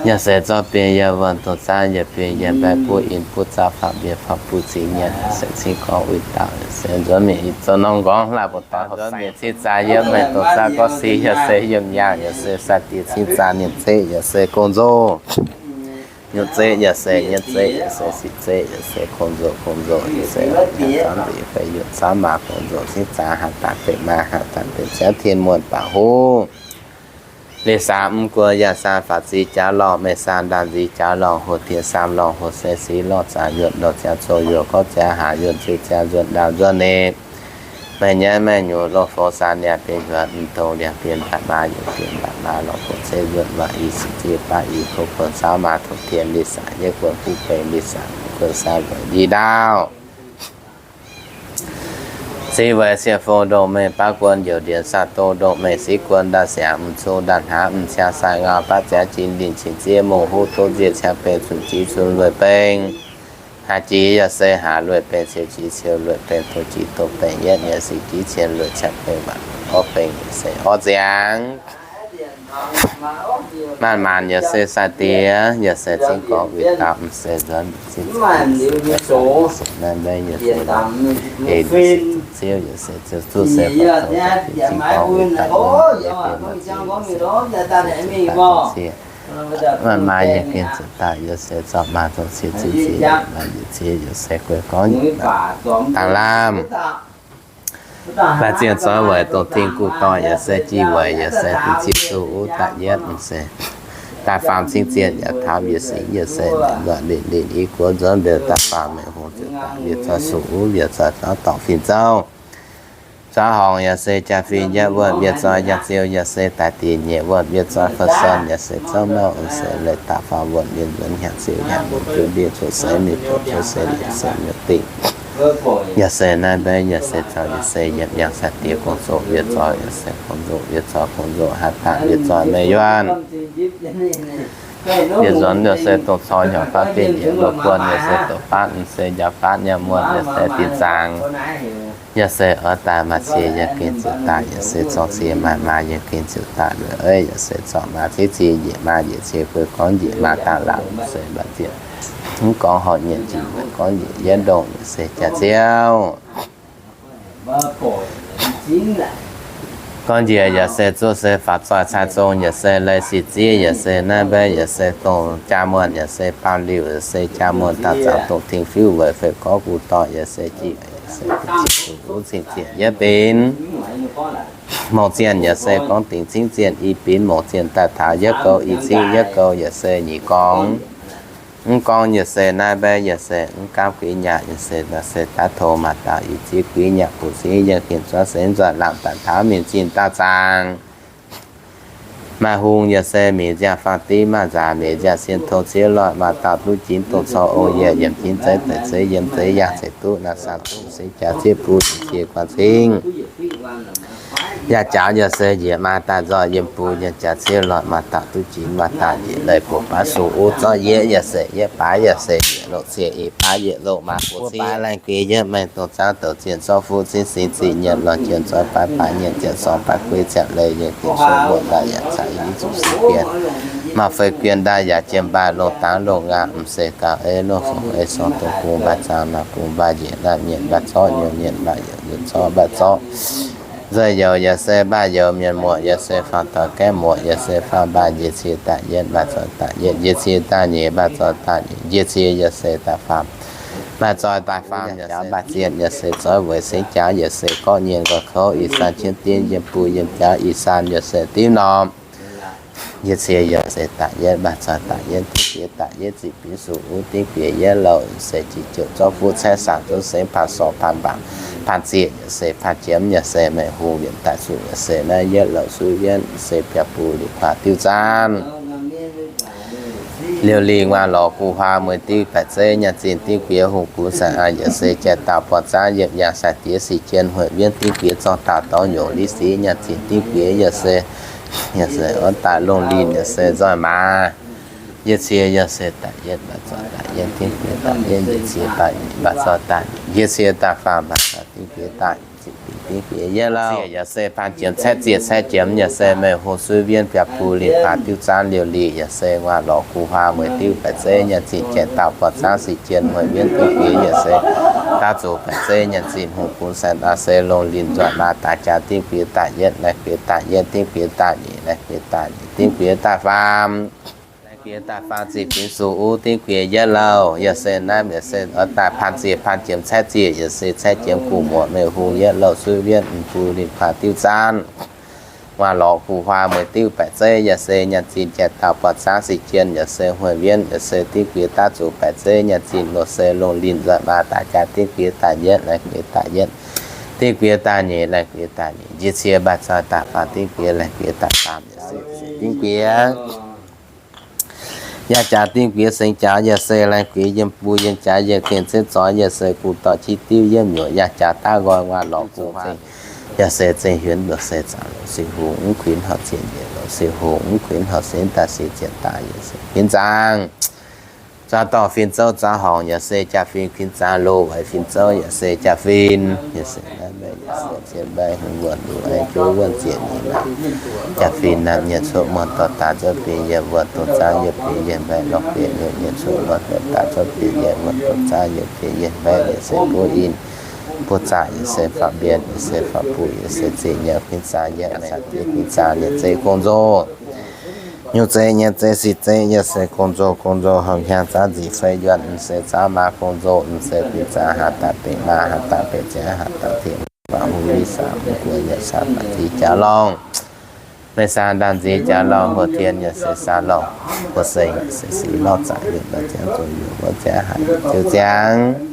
Yaac se zorqv bingx yietc wuonh dongh zaangv yietc bingx yietc mbaih buv in buv zaangv faam mbienx faam buv cingx nyienz yaac se cingx gorngv uix dauh yaac se nzuonx mingh zoux norm nqorngv hlaax mbuo daaih nzuonx mingh cingx zaax yiem maengx dongh zaangv gorngv sic yaac se yiem yaangh yaac se sai-diex cingx zaax nyiemc zeqv yaac se gong-nzou. Nyiemc zeqv yaac se nyiemc zeqv yaac se sic zeqv yaac se gong-nzou gong-nzou yaac se camv nzengc fei yuoqc camv maaz gong-nzou cingx zaax haih daaih benx maaz haih daaih benx ziangv tien muonh baac huv. Leiz-saax mv guoqv yaac saah faatv ziqc jaax lorngh, meih saah ndaamv nzic jaax lorngh, hoc tiex saam lorngh, hoc se sic lorngh, zaax yuonh lorngh, ziangx zoux yuonh gorngv ziangx haaix yuonh, ziux ziangx nzuonx ndaamv nzuonx nitv. Meih nyaiv meih nyuoz lorh fov saah niaa bienh yuonh, mv dongh liangx bienh mbatc maa, yiem bienh mbatc maa lorh bun zeiv nzuonx waac i sic ziex baav i kouv buonc caux maa tov tien, leiz-saax yietv guon fuqv bengx, leiz-saax guon saah weic ndie ndaauv. Sic weic sieqv fouv ndongh mengh baav guon, youc ndienx saah doz ndongh mengh siqv guon, ndaah siangx mv cong ndaah hnangv mv ciangv sai ngau, baav ziangx jin linh qingx ziev mongh huv tov nziev ciangv bengh cunx jiex cunx lueic bengh. Haaix jiex yaac se haaix lueic bengh, ciou jiex ciou lueic bengh, doz jiex doz bengh, yietv nyei sic jiex cien lueic ciangv bengh, orv bengh yaac se orv ziangx. Maanc maanc yaac se sai-diex, yaac se cingx gorngv uix dauh mv se nzuonx cingx naaiv mbaeqv yaac se ei ziouv yaac se ziouv duqv se baac zoux cingx gorngv uix dauh mv se bieqc maaih ziex, maaih maaih yaac gengh zuqc daaih yaac se zorqv maaih zoux cie ziex ziex maaih njiec cie yaac se guei gorngv dangh lamh. Maaih zienh zoih weic dongh tin guv dorh yaac se jih weic yaac se dingc zienh duqv wuov daaih yietv mv se daaih faam cingv zienh yaac taux mbiec singx yaac se nzuonx linh linh i guoqv nzuonx mbiec daaih faam mengh hungh ziouc daaih mbiec zoih suqv wuov mbiec zoih dorngx dorngc fih zouv. Zaux horngc yaac se jaa fih yietv wuonh mbiec zoih jaa ziouv yaac se daaih diex nyeic wuonh mbiec zoih fa'sonc yaac se zouv mouh mv se leiz daaih faam wuonh mbiec nzuonx hnyangx ziouv hnyangx mingh jiu mbiec cuotv seix mingh cuotv cuotv seix yaac se mienh dingc. Yaac se naaiv mbaeqv yaac se zoih yaac se yietc yangh sai-diex gong-zoh mbiec zoih yaac se gong-zoh mbiec zoih gong-zoh haaix daaih mbiec zoih meih yuonh. Mbiec nzuonx yaac se dongh cor hnyouv baav betv yietc luoqc buonc yaac se dongh baav mv se njaaux baav nyaanh muonh yaac se dinh zaangc. Yaac se oix daaih maaih cie yaac gengh zuqc daaih yaac se zorng cie maaih maa yaac gengh zuqc daaih lueic eiv yaac se zorqv maa ciev cie njiec maa njiec cie guei gorngv njiec maa daaih laangc se mbatc zieqc. Mv gorngv horc nyienc jiex mbatc gorngv njiec yietv ndongh yaac se jaax ziouv. Gorngv njiec yaac se zuqv se faaux zoih cai zong yaac se lai sic ziev yaac se naaiv mbaeqv yaac se dongh jaa muonh yaac se baamh liuc yaac se jaa muonh daaih zaangc dongh ting fiuv weic fei gorngv guv dorh yaac se jiex yaac se dongh cing zuqc wuov cing zieqc yietv benx. Mouc zienh yaac se gorngv dingc cingv zienh i binc mouc zienh daaih taux yietv gouv i cingv yietv gouv yaac se nyic gorngv. Mv gorngv yaac se naaiv mbaeqv yaac se mv gaamv guiv nyaah yaac se daaih se daav tov maaih dauh i ziev guiv nyaah buc cingv yiem gengh zuov se nzoih lamh daaih taux mingh zinh daaih zaangc. Maaih hungh yaac se mingh nziaauc faang div maaih nzaac mingh nziaauc cien tong ciev loic maaih dauh duqv jinx dongh cor ong yiec yiem jinx zeiv deix zeiv yiem zeiv yangh zeiv duqv naaiv saang duqv se jaax ziev buv ziex guaax cingv. Yaac jaax yaac se njiec maa daaih nzoih yiem buv yiem jaax ciev loic maaih dauh duqv jinx maaih dauh njiec leiz buoz baav sung wuov zorqv yietv yaac se yietv baav yaac se yietc loc cie i baav yietc loc maa buoz ciev laengh guiex yietv maengh dongh zaangv douc zienh zorqv fuqv cingv singx ziqc nyienc lorh jien zoih baav baav nyienc ziepc sorng baav gueiv ziepc leiz yiem gengh cuotv mbuoqc ndaaih yaac caux i nyungc zuqc singx bienh. Maaih fei guien ndaaih yaac jiem mbaih longh dangx longh ngaanc mv se gauh ei longh fongc ei sorng dongh bung mbaih zaangc naaic bung mbaih njiec naaiv nyienc mbaih zorqv nyungc nyienc mbaih yaac nyungc zorqv mbaih zorqv. Nzueic youz yaac se mbaih youz, mienh muoqc yaac se faam doix gaeqv muoqc yaac se faam mbaih njiec cie daaih yietv mbaih zoih daaih yietv njiec cie daaih nyic mbaih zoih daaih nyic njiec cie yaac se daaih faam mbaih zoih daaih faam yaac jaux mbaih zienh yaac se zoih weic sengx jaax yaac se gorqv nyienh nqoi kouv ih saan qiemx div yiem buv yiem jaax ih saan yaac se div norm. Yietv cie yaac se daaih yietv mbaih zoih daaih yietv div jiex daaih yietv ziqc binv suqv wuov dingv bieqc yietv louc se jiex jouc zorqv fuqv caeqv saangc zunv sengx paan sorc paan mbaangc paan zieqc yaac se paan jiemx yaac se meih hungh yietc daaih zuqc yaac se naaiv yietv louc suv yienv se biaux buv liuz kuaax diuv zaanv. Liouh lingh waanc lorz guv huaang mueiz diuv baeqc zeiv nyaanh zinh diuv bieqc hungh gux saeng an yaac se jai dauh buangh zaanv yietc yangh sai-diex sic jien hueic wienv diuv bieqc zorng dauh dorngx nyungc liv sic nyaanh zinh diuv bieqc yaac se, yaac se oix daaih longh linh yaac se nzoih maaz. Yietc cie yaac se da'yietv mba'zorc da'yietv, dingv fiev da'yietv, yietc cie da'nyeic mba'zorc da'nyeic, yietc cie da'faam mba'zorc dingv fiev da'nyeic, ziepc fingx dingv fiev yietv lauh. Yaac se paan jiem caeqv ziec caeqv jiem, yaac se meih hungh suiv wienv biaa bu lingh kuaah diuv zaanv liouh liqc, yaac se nguaaz lorz gu'huaaz mueiz diuv baeqc zeiv nyaanh zinh jai dauh buoz zaangv sic jien mueiz wienv dingv fiev, yaac se daav zuqc baeqc zeiv nyaanh zinh hungh bun saeng aac se longh linh nzuonx maa daaih jaax dingv fiev da'yietv, laengz fiev da'yietv dingv fiev da'nyeic, laengz fiev da'nyeic dingv fiev da'faam, laengz fiev da'faam ziepc fingx suqv uv dingv fiev yietv lauh. Yaac se naaiv yaac se oix daaih paan ziec paan jiem caeqv ziec, yaac se caeqv jiem gu'muoc meih hungh yietv lauh suiv wienv hungh bu lingh kuaah diuv zaanv, nguaaz lorz gu'huaaz mueiz diuv baeqc zeiv, yaac se nyaanh zinh jai dauh buoz zaangv sic jien, yaac se mueiz wienv, yaac se dingv fiev daav zuqc baeqc zeiv nyaanh zinh, yaac se longh linh nzuonx maa daaih jaax dingv fiev da'yietv, laengz fiev da'yietv dingv fiev da'nyeic, laengz fiev da'nyeic, njiec cie mbaaih zoih da'faam dingv fiev, laengz fiev da'faam, yaac se dingv fiev yangh jaax dingv fiev seng jaax, yaac se laengz fiev yiem bu yiem jaax yiem gengh zengv zoih, yaac se guv dorh qiex diuv yiemv nyuoqc yangh jaax daav nqoi nguaaz lorz guv zengv, yaac se zengv hienx, yaac se zaangc longc se hungh mv kuinx horc zienc njiec longc se hungh mv kuinx horc se daaih se zienc daaih, yaac se kuinx zaangc. Zaux dorh fin zouv zaux horngc, yaac se jaa-fin kuinx zaangc loz weic fin zouv, yaac se jaa-fin, yaac se naaiv mbaeqc, yaac se cien mbaeqc hungh wuonh luc aengx juov wuonh ziec nyeic naaic. Jaa-fin naaiv nyienh cuotv muonh dorh daaih zouv fingx yietc wuonh dongh zaangv yietc fingx yietc mbaeqc lorh fiev nyeic nyienh cuotv muonh dorh daaih zouv fingx yietc wuonh dongh zaangv yietc fingx yietc mbaeqc, yaac se buov in, buov zaqc, yaac se faam mbienh, yaac se faam buc, yaac se ziec nyei kuinx zaangv yietc, yaac se diex kuinx zaangv yietc zeiv gong-nzou. Nyungc zeiv nyei zeiv sic zeiv, yaac se gong-nzou, gong-nzou horngh hiaang zaangv nzic fei yuonh, m'seix zaangv maa gong-nzou, m'seix kuinx zaangv haaz daaih benx maa, haaz daaih benx ziangv, haaz daaih tengx faatv hungh li saah mv guoqv yaac saah faatv ziex jaax lorngh. Meih saah ndaamv nziex jaax lorngh hoc tien, yaac se saah lorngh hoc seng, yaac se sic lorngh zaqc yuonh lorh ziangv zong yuonh wuov ziangv haaix ziouv ziangv.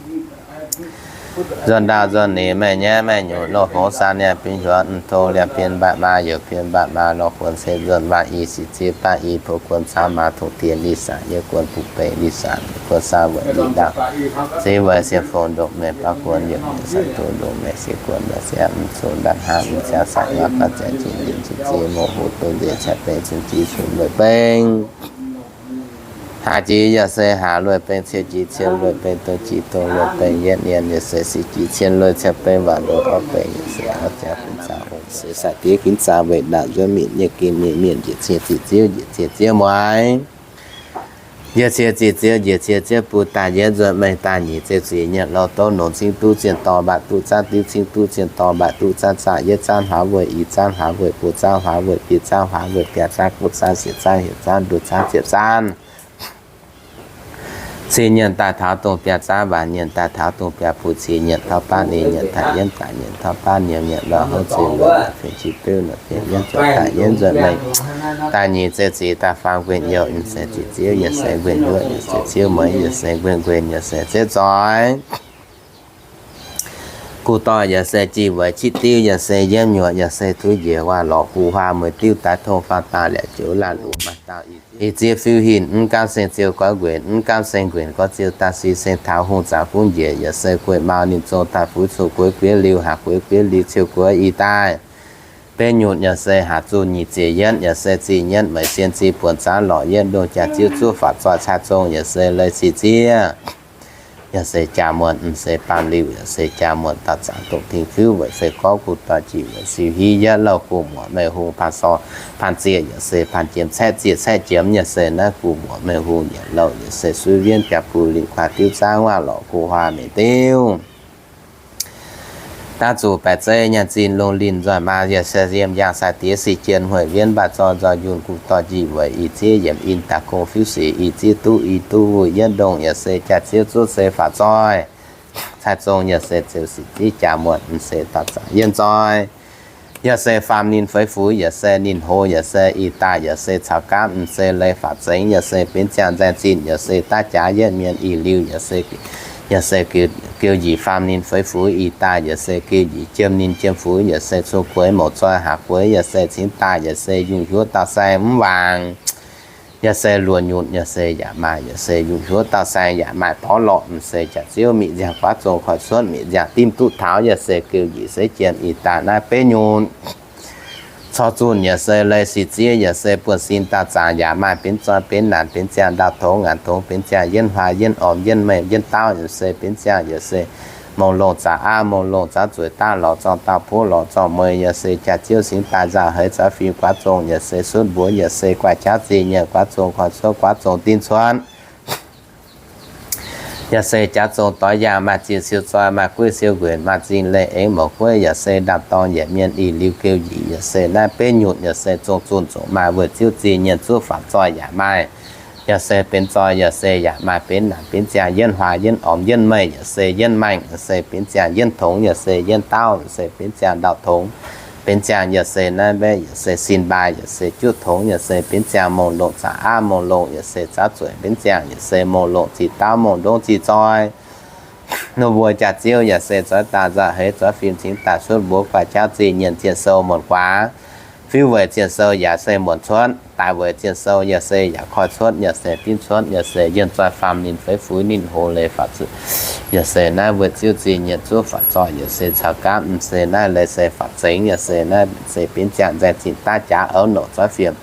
Nzuonx ndaauh nzuonx neix, maaih nyaiv maaih nyungc, loz-hmz saah liangh bin hiuonx, m'tong liangh bien mbaatc maa, youc bien mbaatc maa, lorh guonx se nzuonx waac i, sic ziex baav i, bou guonx caux maa tongx diex li saah, yie guonx buqv beiv li saah, guonx saah weic li ndaauh, ziex weic sienx fongx ndongc meih baav guonx, youc mienh saah duqv ndongc meih sieqv guonx, lorh siangv m'zunc ndaamv hnangv m'ziangh saah, ngauv baav ziangh jiex ndiev ziex ziex, mouz hoc dongh nzeix caeqv beng, cun jiv cun lueic beng. Haaz jiex yaac se haaz lueic beng, ciou jiex ciou lueic beng, dongh jiex dongh lueic beng, yietv nien yaac se sic jiex cien lueic ciou beng, waac lueic orv beng yaac se orv ziangh kuinx zaangv hungh, se saah diex kuinx zaangv weic ndaauh nzuonx mingh nyei gengh mingh mienh njiec cie ziqc ziouv, njiec cie ziouv mueiz, njiec cie ziqc ziouv, njiec cie ziouv bun daaih yietv nzuonx mengh daaih nyic ziouv ziqc nyietv lorh douv nongx cingv duqv zienh dorngh mbaatc duqv zaanv diuv cingv duqv zienh dorngh mbaatc duqv zaanv zaaqc yietv zaanv hlaax weic i zaanv hlaax weic buo zaanv hlaax weic biaa zaanv guoqv zaanv siec zaanv hietc zaanv nduqc zaanv ziepc zaanv. Cing nyienc daaih taux dongh biaa zaanv, waanc nyienc daaih taux dongh biaa buc, cing nyienc taux baav ninh nyienc daaih yienv daaih nyienc taux baav nyienc nyienc lorh houv zinh weic fingx qiex beuv nor fingx yienv zuotc daaih yienv nzuonx mengh daaih nyic ziouv ziqc daaih faam nquenh youh, m'seix ziqc ziouv yaac se nquenh yuoqv, yaac se ziouv mueiz, yaac se nquenh nquenh, yaac se ziouv zoih. Guv dorh yaac se jih weic qiex diuv, yaac se yiemv nyuoqc, yaac se tuix njiec waac lorqc guv huaam mueiz diuv daaih tong faam daaih liac joux laanh luqc maaih dauh ih zieqv fiuv hinc, mv gaamv seng ziou goiv nquenc, mv gaamv seng nquenc goiv ziou daaih si seng taux hungh zaux gunv njiec, yaac se gueiv mau ninh zong daaih fuix cuotv gueix gueix liuz, haac gueix gueix liuz ciou gueix ih daaih. Beiv nyutc yaac se haac zunh nyic ziec yienv, yaac se zih nyienv meix sien zih buonc zaanv lorqc yienv ndongh jaax ziouv zuov faatv zoih cai zong, yaac se leiz sic ziev. Yaac se jaa muonh, m'seix baamh liuh, yaac se jaa muonh dauh zaangc dongh tingx fiuv weic fei gorngv guv dorh jiex weic siu hiv yietv lauh guv muoc meih hungh paan sor paan zieqc, yaac se paan jiem caeqv zieqc caeqv jiem, yaac se naaiv guv muoc meih hungh yietc louh, yaac se suiv wienv biaa buc lingh kuaah diuv zaangv waac lorqc guv huaam meic diuv. Daav zuqc baeqc zeiv nyaanh zinh lungh linh nzoih maa, yaac se yiem yaangh sai diex sic jien hueic wienv mbaih zoi nzoih yunh guv dorh njiec weic ih zieqv yiemc in daaih gong fiuv sic ih zieqv duqv i duqv wuic yietv ndongh, yaac se jaax ziouv zuov se faatv zoih cai zong, yaac se ziouc sic zieqv jaa muonh m'seix dauh zaangc yienv zoih. Yaac se faam ninh feix fuix, yaac se ninh hoz, yaac se ih daaih, yaac se caux gaamv m'seix leiz faatv zengx, yaac se benx ziangh nzaeng zinh, yaac se daav jaax yietv mienh ih liuz, yaac se, yaac se geu njiec faam ninh feix fuix ih daaih, yaac se geu njiec jiem ninh jiem fuix, yaac se cung gueix mouc zoih haac gueix, yaac se cingx daaih, yaac se yungh hiuv dauh saeng mv waangc. Yaac se luoqc nyutc, yaac se yaac maaih, yaac se yungh hiuv dauh saeng yaac maaih porv lorqc, m'seix jaax ziouv mingh nziaamv guaav zong koiv cuotv mingh nziaamv dimv duqv taux, yaac se geu njiec seix jiem ih daaih naaiv beiv nyutc. corv zunh yaac se leiz sic ziev yaac se buonv-sin dauh zaangc yaac maaih benx zoi benx naanc benx ziangh ndau tongx ngaanc tongx benx ziangh yienv huaax yienv ormx yienv meih yienv dauh yaac se benx ziangh yaac se mongh longh zaqc aav mongh longh zaqc zueiz daav lorz zorng dauh puv lorz zorng mueiz yaac se jaax-ziouv singx daaih nzauh heix zaux fim guaav zong yaac se sutv mbuox yaac se guaax jauv zingh nyiemc guaav zong koi cuotv guaav zong dinh cuotv yaac se jaax zong doix yaangh maaih zinh siou zoi maaih gueiv siou nquenc maaih zinh leih aengx mouc gueiv yaac se ndaam-dorng yietc mienh ih liuz geu njiec yaac se naaiv beiv nyutc yaac se zong zunh zongc maaih weic ziouv zingh nyiemc zuqv faatv zoi yaac maaih yaac se benx zoi yaac se yaac maaih benx naanc benx ziangh yienv huaax yienv ormx yienv meih yaac se yienv maengh yaac se benx ziangh yienv tongx yaac se yienv dauh yaac se benx ziangh ndau tongx benx ziangh yaac se naaiv mbaeqv yaac se sin mbaaix yaac se juqv tongx yaac se benx ziangh mongh longh zaqc aav mongh longh yaac se zaux zueiz benx ziangh yaac se mongh longh zih dauh mongh ndongv zih zoi. Ninh mbuo jaax-ziouv yaac se zoix daaih nzauh heix zoux fim cingx daaih sutv mbuox guaax jauv zingh nyiemc zienh sou muonc guaax. Fiuv weic zienh sou yaac se muonc cuotv, daic weic zienh sou yaac se yaac koi cuotv yaac se binv cuotv yaac se yienh zoi faam ninh feix fuix ninh hoz leiz faatv zuqc yaac se naaiv weic ziouv zingh nyiemc zuqv faatv zoi yaac se caux gaamv m'seix naaiv leiz se faatv zengx yaac se naaiv se binv ziangh nzaeng zinh daav jaax ouv nouc zoiv fiem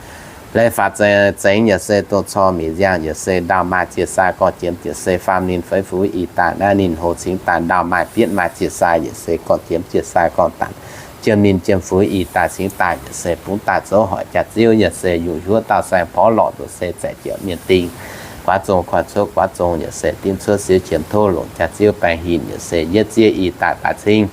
leiz faatv zengx yaac se dongh cor mi'aqv nziangh yaac se ndaauh maaih ziec sai gorngv jiem ziec se faam ninh feix fuix ih daaih naaiv ninh hoz cingx daaih ndaauh maaih bietv maaih ziec sai yaac se gorngv jiem ziec sai gorngv danc jiem ninh jiem fuix ih daaih cingx daaih yaac se bungx daaih zouv hoic jaax-ziouv yaac se yungh hiuv dauh saeng porv lorqc nduqc se zaeqc jiex mienh ding guaav zong koi cuotv guaav zong yaac se dimv cuotv siouv qiemx tov longc jaax-ziouv baengh hinc yaac se yietv ziev ih daaih baaix cingv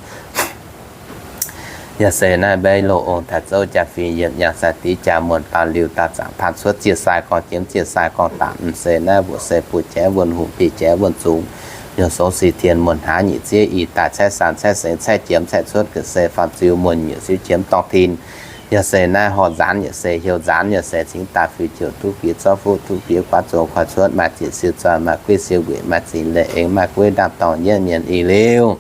yaac se naaiv mbaeqv loz ong taaix zouv jaa-fingx yiemc nyaanh sai dix jaa-muonh dauh liuz dauh zaangc paan cuotv ziec sai gorngv jiem ziec sai gorngv danc m'seix naaiv mbuoqc se buoz-jaaix wuonh hungh, bieiv-jaaix wuonh zungx, nyuoz songx si tien muonh hnangv nyic ziev ih daaih caeqv saanh caeqv sengx caeqv jiem caeqv cuotv ga'sie faam ziu muonh nyiec siouv qiemx dorngh tin yaac se naaiv horh nzaanx yaac se heuc nzaanx yaac se cingx daaih fiuv-jouh duqv bieqc zorqv fuqv duqv bieqc guaav zong koi cuotv maaih zieqc siou zoi maaih gueiv siou nquenc maaih zinh leih aengx maaih gueiv ndaamv-dorng yietv mienh ih liuz.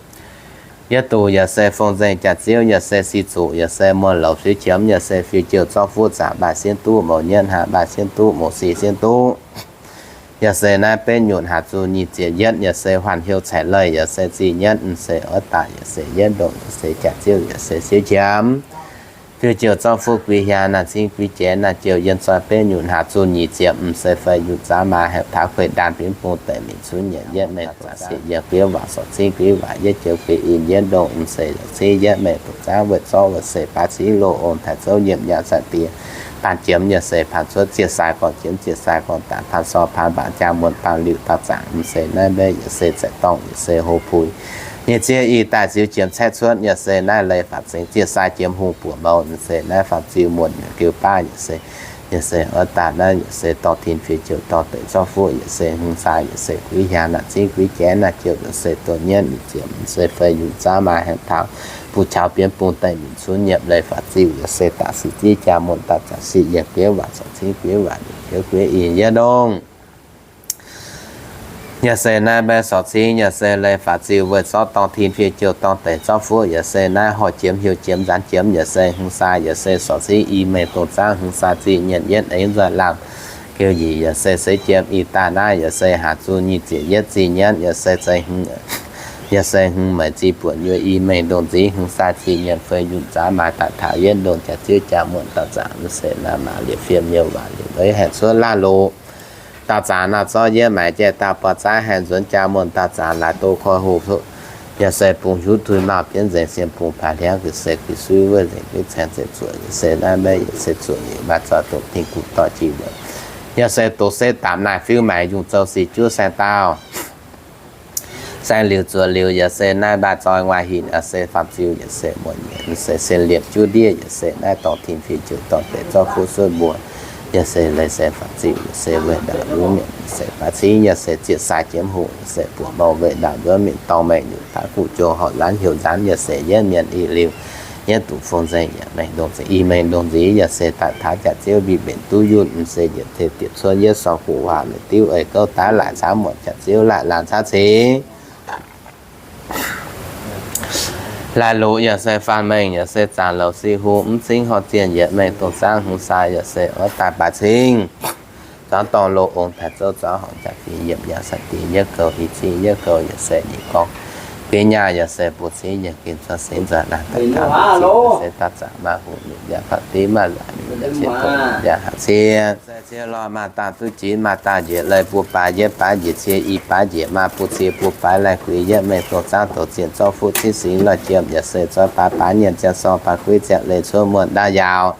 Yietv duqv yaac se fong nzengc jaax-ziouv yaac se si zuqc yaac se muonh louz siouv qiemx yaac se fiuv-jouh zorqv fuqv zaangc mbaaih sienv duqv mouz nyietv hnangv mbaaih sienv duqv mouz si sienv duqv yaac se naaiv betv nyutc haaix zuqc nyic ziepc yietv yaac se huaanh heuc caic leih yaac se zih nyietv m'seix oix daaih yaac se yietv ndongc yaac se jaax-ziouv yaac se siouv qiemx fiuv-jouh zorqv fuqv guix hiaang naaiv cingv guix jiex naaiv jouh yienh zoi betv nyutc haaix zuqc nyic ziepc m'seix fei yungh zaav maaih haengh taux kueih ndaanh binv bung deic mingh cunx nyiemc yietv meih zaangc sic yienh guiev waac sorc cingv guix waac yietv joux guix in yietv ndongc m'seix cingv yietv meih dongh zaangv weic zorqv weic seix baaix cingv loz ong taaix zouv nyiemc nyaanh sai diex paan jiem yaac se paan cuotv ziec sai gorngv jiem ziec sai gorngv danc paan sor paan mbaangc jaa-muonh paan liuc dauh zaangc m'seix naaiv mbaeqv yaac se zaeqc dorngh yaac se hlo puix nyic ziev ih daaih ziux jiem caeqv cuotv yaac se naaiv leiz faatv zengx ziec sai jiem hungh buoqc mouz m'seix naaiv faam ziu muonh yaac geu baav yaac se yaac se oix daaih naaiv yaac se dorh tin fiuv-jouh dorh deix zorqv fuqv yaac se hmz sai yaac se guix hiaang naaiv cingv guix jiex naaiv jouh yaac se dongh nyietv nyic ziepc m'seix fei yungh zaav maaih haengh taux bun qaux bienx bung deic mingh cunx nyiemc leiz faatv ziu yaac se daaih sic ziev jaa-muonh daaih zaangc sic yienh guiev waac sorc cingv guiev waac yaac geu guiev in yietv ndongc yaac se naaiv mbaeqv sorc cingv yaac se leiz faatv ziu weic zorqv dorng tin fiuv-jouh dorng deix zorqv fuqv yaac se naaiv horh jiem hiuv jiem nzaanx jiem yaac se hmz sai yaac se sorc cingv i mengh dongh zaangv hmz sai zih nyienc yietv aengx nzoih laangh geu nyic yaac se seix jiem ih daaih naaiv yaac se haaix zuqc nyic ziepc yietv zih nyietv yaac se zeiz hmz yaac se hmz meic zih buonc yuoz i mengh ndongc nzingx hmz sai zih nyienc fei yungh zaav maaih daaih taux yietv ndongc jaax ziev jaa-muonh dauh zaangc m'seix naaiv maaz liepc fiem nyei waac liepc meiv haengh cuotv laanh loz dauh zaangc naaiv zorqv yietv maaiz jai dauh buoz zaaiv haengh nzuonx jaa-muonh dauh zaangc laaix doz koi hoc yaac se bungx hiuv tui maauh bienv nzengc sien bungx paaix hliangv ga'sie guix suiv wuov nzengc bienv caengx zeiv zuoqc yaac se naaiv mbaeqv yaac se zuoqc liuz maaih zoi dongc tin guv dorh jiex wuoqc yaac se doz setv daapc naaiv fiuv maengx yungh zou sic juov saeng dauh saeng liuz zuoqc liuz yaac se naaiv mbaah zoi nguaih hinc yaac se faam ziu yaac se muonh nyiec se sen liepc juov ndiev yaac se naaiv dorng tin fiuv-jouh dorng deix zorqv fuqv suotv mbuo yaac se leiz se faam ziu yaac se weic ndaauv nduov mienh se baaix cingv yaac se ziec sai jiem hoc yaac se buoqc mouz weic ndaauv nduov mienh dorng mengh nyutc taux guv joux horc nzaanx heuc nzaanx yaac se yietv mienh ih liuz yietv duqv fong nzengc yaac mengh ndongc nzingx i mengh ndongc nzingx yaac se daaih taux jaax ziev mbic mbenc duqv yunh se yietc teh diec cuotv yietv sorng guv waac mengh diuv ei gouv daav laaic caav muoc jaax ziev laaic laanh caav cingx laaic loz yaac se faanh mengh yaac se zaangc louz si hu mv cingv horh zienh yietc mengh dongh zaangv hmz sai yaac se oix daaih baaix cingv zuangx dorngh loz ong taaix zouv zuangx horngc jaax fingx yiemc yaac sai diex yietv gouv i cingv yietv gouv yaac se nyic gorngv biei nyaah yaac se bun cingv yiem gen cuotv seix nzoih laanh daaih taux se daaih zaqc maaih hungh nyungc njaaux faatv div maaih nzaic nyungc njaaux sieqv tong njaaux haaix cien. Se ciev lorh maaih dangh duqv jiex maaih dangh njiec leiz bun baaix yietv baaix njiec cie i baaix njiec maaih bun cie bun baaix laih guix yietv mengh dongh zaangv douz zienh zorqv fuqv cingv singx lorh jiem yaac se zorqv baaix baaix nyienz ziangh sorng baaix guiv ziangh leiz cuotv muonh ndaav yaauc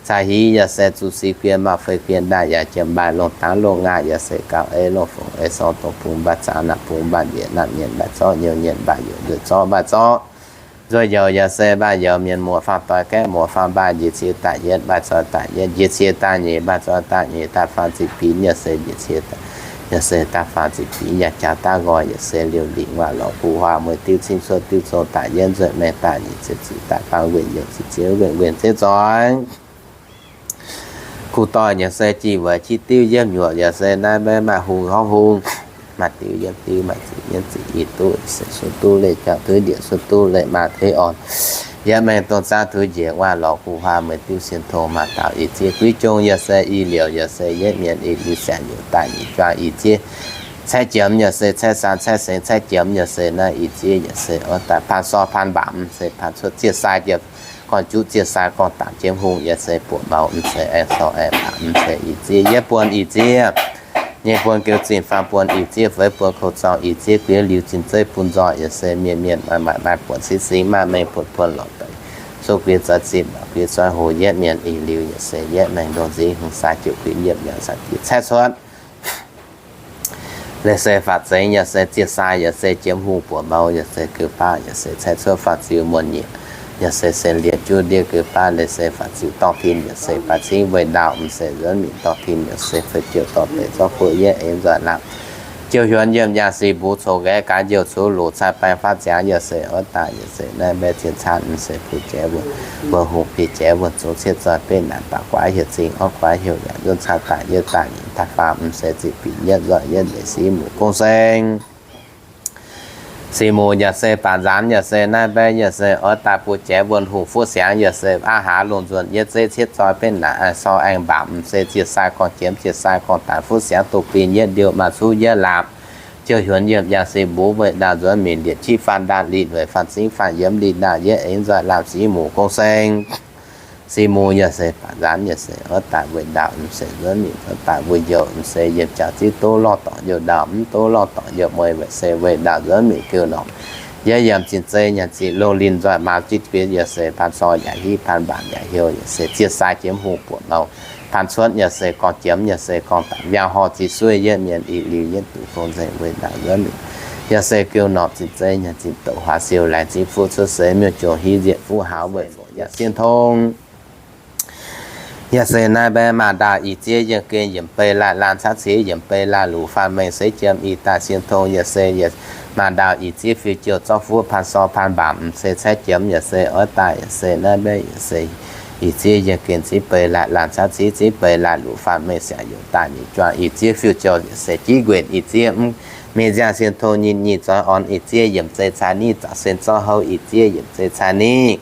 caa hiv yaac se zuqc sic guien maaih feix guien ndaaih yaac jiem mbaaih longh dangv longh ngaah yaac se gauh ei longh fongc ei sorng dongh bungx mbaaih zaangv naaic bungx mbaaih njiec naaic nyienz mbaaih zorqv nyienz nyienz mbaaih youc nzueic zorqv mbaaih zorqv nzueic youc yaac se mbaaih youc mienh muoz faam doix gaeqv muoz faam mbaaih njiec cie daaih yietv mbaaih zoih daaih yietv njiec cie daaih nyeic mbaaih zoih daaih nyeic daaih faam ziqc binx yaac se njiec cie daaih yaac se daaih faam ziqc binx yaac jaax daaih nqoi yaac se liouh lingc waac lorz guv huaah mueiz diuv cingv cuotv diuv zong daaih yietv nzueic maengh daaih nyic ziepc ziqc daaih faam nqemh youc ziqc ziex nqemh nqemh zieqv zoih Kuv doic yaac se jih weic qiex diuv yiemv nyuoqc yaac se naaiv maiv maaih hungh horngv hungh, maaih diuv yiemv diuv, maaih ziqc yiemv ziqc, i duqv se sun duqv leih jauv, duqv ndieqc sun duv leih maa, duqv orn yietv mengh dongh zaangv, duqv njiec waac lorz guv huaah mueiz diuv sien tong, maaih daaux ih zieqv guiv jong yaac se i liouc yaac se yietv mienh i liuz siangx youc daaih nyic juang ih zieqv caeqv jiemx yaac se caeqv saan caeqv sengx caeqv jiemx yaac se naaiv ih zieqv yaac se oix daaih paan sor paan mbaamc se paan cuotv zieqv sai jiem gorn juqv zieqv sai gorn daapc jiem hungh yaac se buoqc maux mv se aengx sor aengx mbaamc mv se ih zieqv yietv buon ih zieqv nyei buon geu zinh faam buon ih zieqv feix buon kou zorng ih zieqv guiev liuz zinh zeiv bun nzoih yaac se mienh mienh maaih maaih maaih buonc singx singx maaih mengh buonc buonc lorqc deix, sou guiev zoih zinh lorqc guiev zoih hoc yietv mienh ih liuz yaac se yietv mengh ndongh nzingx hungh sai jiouc guiev yiemh yaac sai jiouc caeqv cuotv leiz se faatv zengx yaac se zieqv sai yaac se jiem hungh buoqc maux yaac se geu baav yaac se caeqv cuotv faatv ziux muonh nyiec yaac se sen liemh juv ndiev geu baav leiz se faatv ziux dorngh tin yaac se baaix cingv weih ndaauh mv se nzuonx minc dorngh tin yaac se feix jiouc dorngh deix zorqv fuoqv yietv eix nzoih laangh jiouc hiuonx yiemh yaangh sic mbuo coc nqaeqv gaax njiouh cuv loc cai baeng faatv ziangx yaac se oix daaih yaac se naaiv mbaeqv zien caanv mv se buo jiex wuonh, wuonh hungh biei jiex wuonh zungv cietv zoih betv naanc baac guaax heuc zingh orv guaax heuc yaac nzunc cai daaih yietv daaih nyeic daaih faam mv se ziqc binc yietv nzoih yietv ndeic sic muc gong seng sic muc yaac se baac nzaanx yaac se naaiv mbaeqv yaac se oix daaih buo jiex wuonh hungh fuqv siangx yaac se aav hlaax lungh nzuonx yietv zeiv cietv zoih betv naanc aengx sor aengx mbaamc mv se zieqv sai gorngv jiemx zieqv sai gorngv daanc fuqv siangx doqc bin yietv ndiouh maaih cuv yietv laapc jiouc hiuonx yiemh yaangh sic mbuo weih ndaauh nzuonx minc liepc qiex faanh ndaanh liqc lueic faanh cingv faanh yiemx liqc ndaauh yietv eix nzoih laamh sic muc gong seng sic muc yaac se baac nzaanx yaac se oix daaih weih ndaauh mv se nzuonx minc oix daaih mbuo youh mv se yiem jaax zieqv duqv lorh dorngc youh ndaauh mv duqv lorh dorngc youh mueiz weic se weih ndaauh nzuonx minc geu norm yietv yiem zinh zeiv nyanc ziqc loz linh nzoih maaz zitv guiex yaac se paan sor yaac hiv paan mbaanc yaac heuc yaac se zieqv sai jiem hungh buoqc maux paan cuotv yaac se gorngv jiemx yaac se gorngv daanc mbiauh horh ziex suiv yietv mienh ih liuz yietv duqv gong nzengc weih ndaauh nzuonx minc yaac se geu norm zinh zeiv nyanc zinh douc huaax siou laengz zingv fuqv cuotv seix miuc-jongc hiv nzieqc fuqv hauz weic fongc yaac sienh tong yaac se naaiv mbaeqv maaih ndaauh ih zieqv yiem gen yiemc bei laanh laanh caaiv ciex yiemc bei laanh luc faanh mengh seix jiem ih daaih sienh tong yaac se maaih ndaauh ih zieqv fiuv jouh zorqv fuqv paan sor paan mbaamc mv se caaiv jiem yaac se oix daaih yaac se naaiv mbaeqv yaac se ih zieqv yiem gen zieqv bei laanh laanh caaiv ciex zieqv bei laanh luc faanh mengh siangx youc daaih nyeic juang ih zieqv fiuv jouh yaac se jiv nquenc ih zieqv mv mingh nziangh sienh tong nyinh nyinh zoih orn ih zieqv yiemc zei caa niv zaqc sen zorqv houv ih zieqv yiemc zei caa niv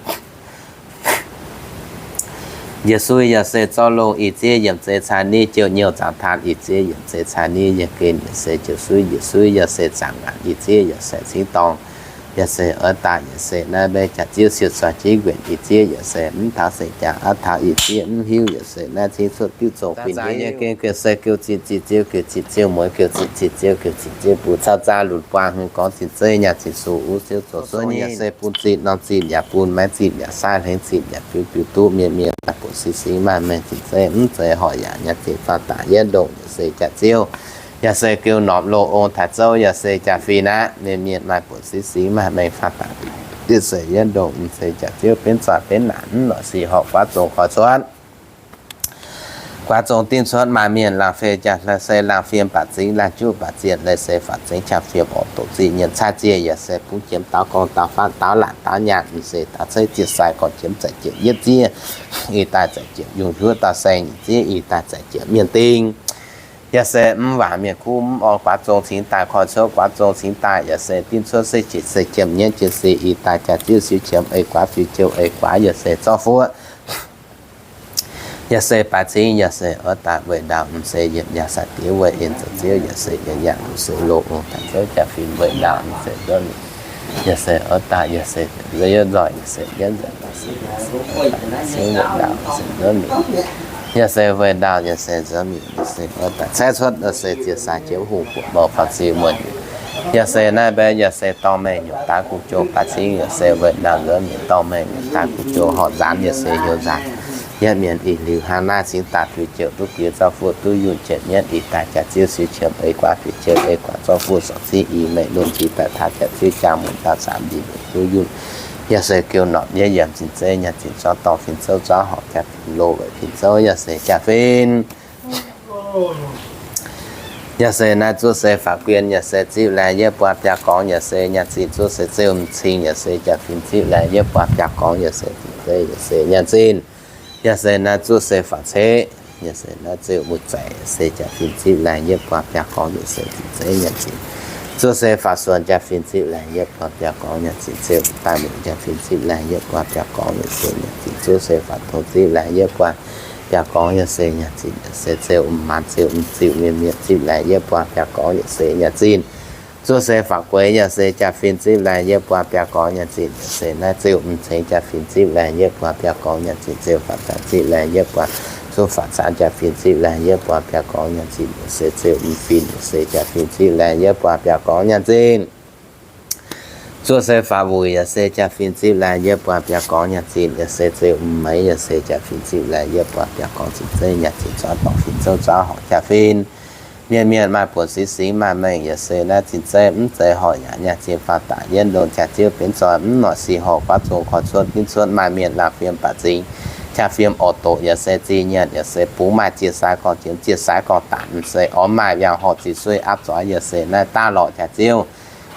Yesu yaac se zorqv longh ih zieqv yiemc zei caa niv jouh nyouh zaangc taan ih zieqv yiemc zei caa niv yiem gen yaac se jouh suiv Yesu yaac se zaangc ngaanc ih zieqv yaac se cingv dorngh yaac se oix daaih yaac se naaiv mbaeqv jaax zieqv siou zoih jiv nquenc ih zieqv yaac se mv taux seng jaax aav taux ih zieqv mv hiuv yaac se naaiv cingv cuotv diuv zong fin yiem gen geu se geu zinh zinh ziouv geu zinh ziouv mueiz geu zinh zinh ziouv geu zinh ziouv bun caux zaah lunc buangh hmz gorngv zinh zeiv nyaah zinh sux uv ziouv zoux suov nyei yaac se bun zinh norm zinh yaac bun maiv zinh yaac sai hlengx zinh yaac biux biux duqv mienh mienh maaih buonc singx singx maaih mengh zinh zeiv mv zeiz horc yaac nyaanh zinh faanh daaih yietv ndongh yaac se jaax ziouv yaac se geu norm loz ong taaix zouv yaac se jaax fih naaiv mienh mienh maaih buonc singx singx maaih mengh faanh daaih yaac se yietv ndongh mv se jaax ziouv benx zoih benx naanc mv lorqc sic horc guaav zong koi cuotv guaav zong dingv cuotv maaih mienh laangh fei jaax se laangh fiem baac zingx laangh juqv baac zienh leiz se faatv zengx qangx fiem orqc doqc zinh nyienz cai zieqv yaac se bungx jiemx daaux gorngv daaux faanv daaux laatc daaux nyaanh mv se daaux ceiv zieqv sai gorngv jiemx zaic jiepc yietv zieqv ih daaih zaic jiepc yungh hiuv dauh saeng nyic zieqv ih daaih zaic jiepc mienh ding yaac se mv waac mienh kuv mv orn guaav zong cingx daaih koi cuotv guaav zong cingx daaih yaac se dingv cuotv se jiepc se jiemh nyienv jienv se ih daaih jaax ziouv siou qiemx ei guaav fiuv jouh ei guaav yaac se zorqv fuqv yaac se baaix cingv yaac se oix daaih weih ndaauh mv se yietc yaangh sai diex weih en zoux ziouv yaac se yietc yaangh luc se loz ong taaix zouv jaax fih weih ndaauh mv se nzuonx minc Yaac se oix daaih, yaac se nzoih, yaac se nzuonx, yaac se nzuonx mietc. Yaac se weih ndaauh, yaac se nzuonx mietc, yaac se oix daaih caeqv cuotv, yaac se ziec sai jiex hungh buoqc mouc faaux ziux muonh. Yaac se naaiv mbaeqv, yaac se dorh mengh nyungc daaih guv jong baac cingv, yaac se weih ndaauh nzuonx mietc dorh mengh nyungc daaih guv jong horc nzaanx, yaac se heuc nzaanx. Yietv mienh ih liuz hnangv naaiv cingx daaih fiuv jouc duqv biux zorqv fuqv duqv yunh jiex mienv ih daaih jaax ziouv siu qiemx ei guaav fiuv jouc ei guaav zorqv fuqv sorc ziv i mengh lungh ndiev daaih taux jaax ziouv jaa muonc daaih zaamc ndiev duqv yunh. Yaac se geu norqc yietv yiemc zinh zeiv nyanc zinh zorqv dorngh fin zouv zorqv horc jaa fin loz weic fin zouv yaac se jaa fin. Yaac se naaiv zuov se faaux guien, yaac se ziqv laengz yietv buatc biaa gorngv, yaac se nyanc zinh zuov se ziouv m'cing, yaac se jaa fin ziqv laengz yietv buatc biaa gorngv, yaac se zinh zeiv, yaac se nyanc zinh. Yaac se naaiv zuov se faaux ceqv, yaac se naaiv ziouv muoz-zaeqc, yaac se jaa fin ziqv laengz yietv buatc biaa gorngv, yaac se zinh zeiv nyanc zinh. Zuov se faaux suonx jaa fin ziqv laengz yietv buatc biaa gorngv, nyanc zinh ziouv daaih muoc jaa fin ziqv laengh yietv buatc biaa gorngv, yaac se nyanc zinh. Zuov se faaux tong ziqv laengh yietv buatc biaa gorngv, yaac se nyanc zinh. Yaac se ziouv m'maanz ziouv m'ziuh mienh mienh ziqv laengh yietv buatc biaa gorngv, yaac se nyanc zinh. Zuov se faaux gueix, yaac se jaa fin ziqv laengh yietv buatc biaa gorngv, nyanc zinh. Yaac se naaiv ziouv m'cengx jaa fin ziqv laengh yietv buatc biaa gorngv, nyanc zinh. Ziouv faaux zaanc ziqv laengh yietv buatc, zuov faaux zaanc jaa fin ziqv laengh yietv buatc biaa gorngv, nyanc zinh. Yaac se ziouv m'fin, yaac se jaa fin ziqv laengh yietv buatc biaa gorngv, nyanc zinh. Zuov se faaux wuic, yaac se jaa fin ziqv laengh yietv buatc biaa gorngv, nyanc zinh. Yaac se ziouv m'meix, yaac se jaa fin ziqv laengh yietv buatc biaa gorngv, zinh zeiv nyanc zinh. Zorqv dorngh fin zouv zorqv horc jaa fin. Mienh mienh maaih buonc singx singx maaih mengh, yaac se naaiv zinh zeiv mv zeiz horc yaac nyanc zinh faaux daaih yienv longc jaax ziouv benx zoih mv noic sic horc guaav zong koi cuotv ginv cuotv maaih mienh laangh fiem baac zingx. Jaa fiem orc doqc, yaac se zinh nyanc, yaac se bungx maaih ziex sai gorngv jiex ziex sai gorngv daaih, m'seix orv maaih yangh horc zinh suiv aapv zoix, yaac se naaiv daav lorqc jaax ziouv.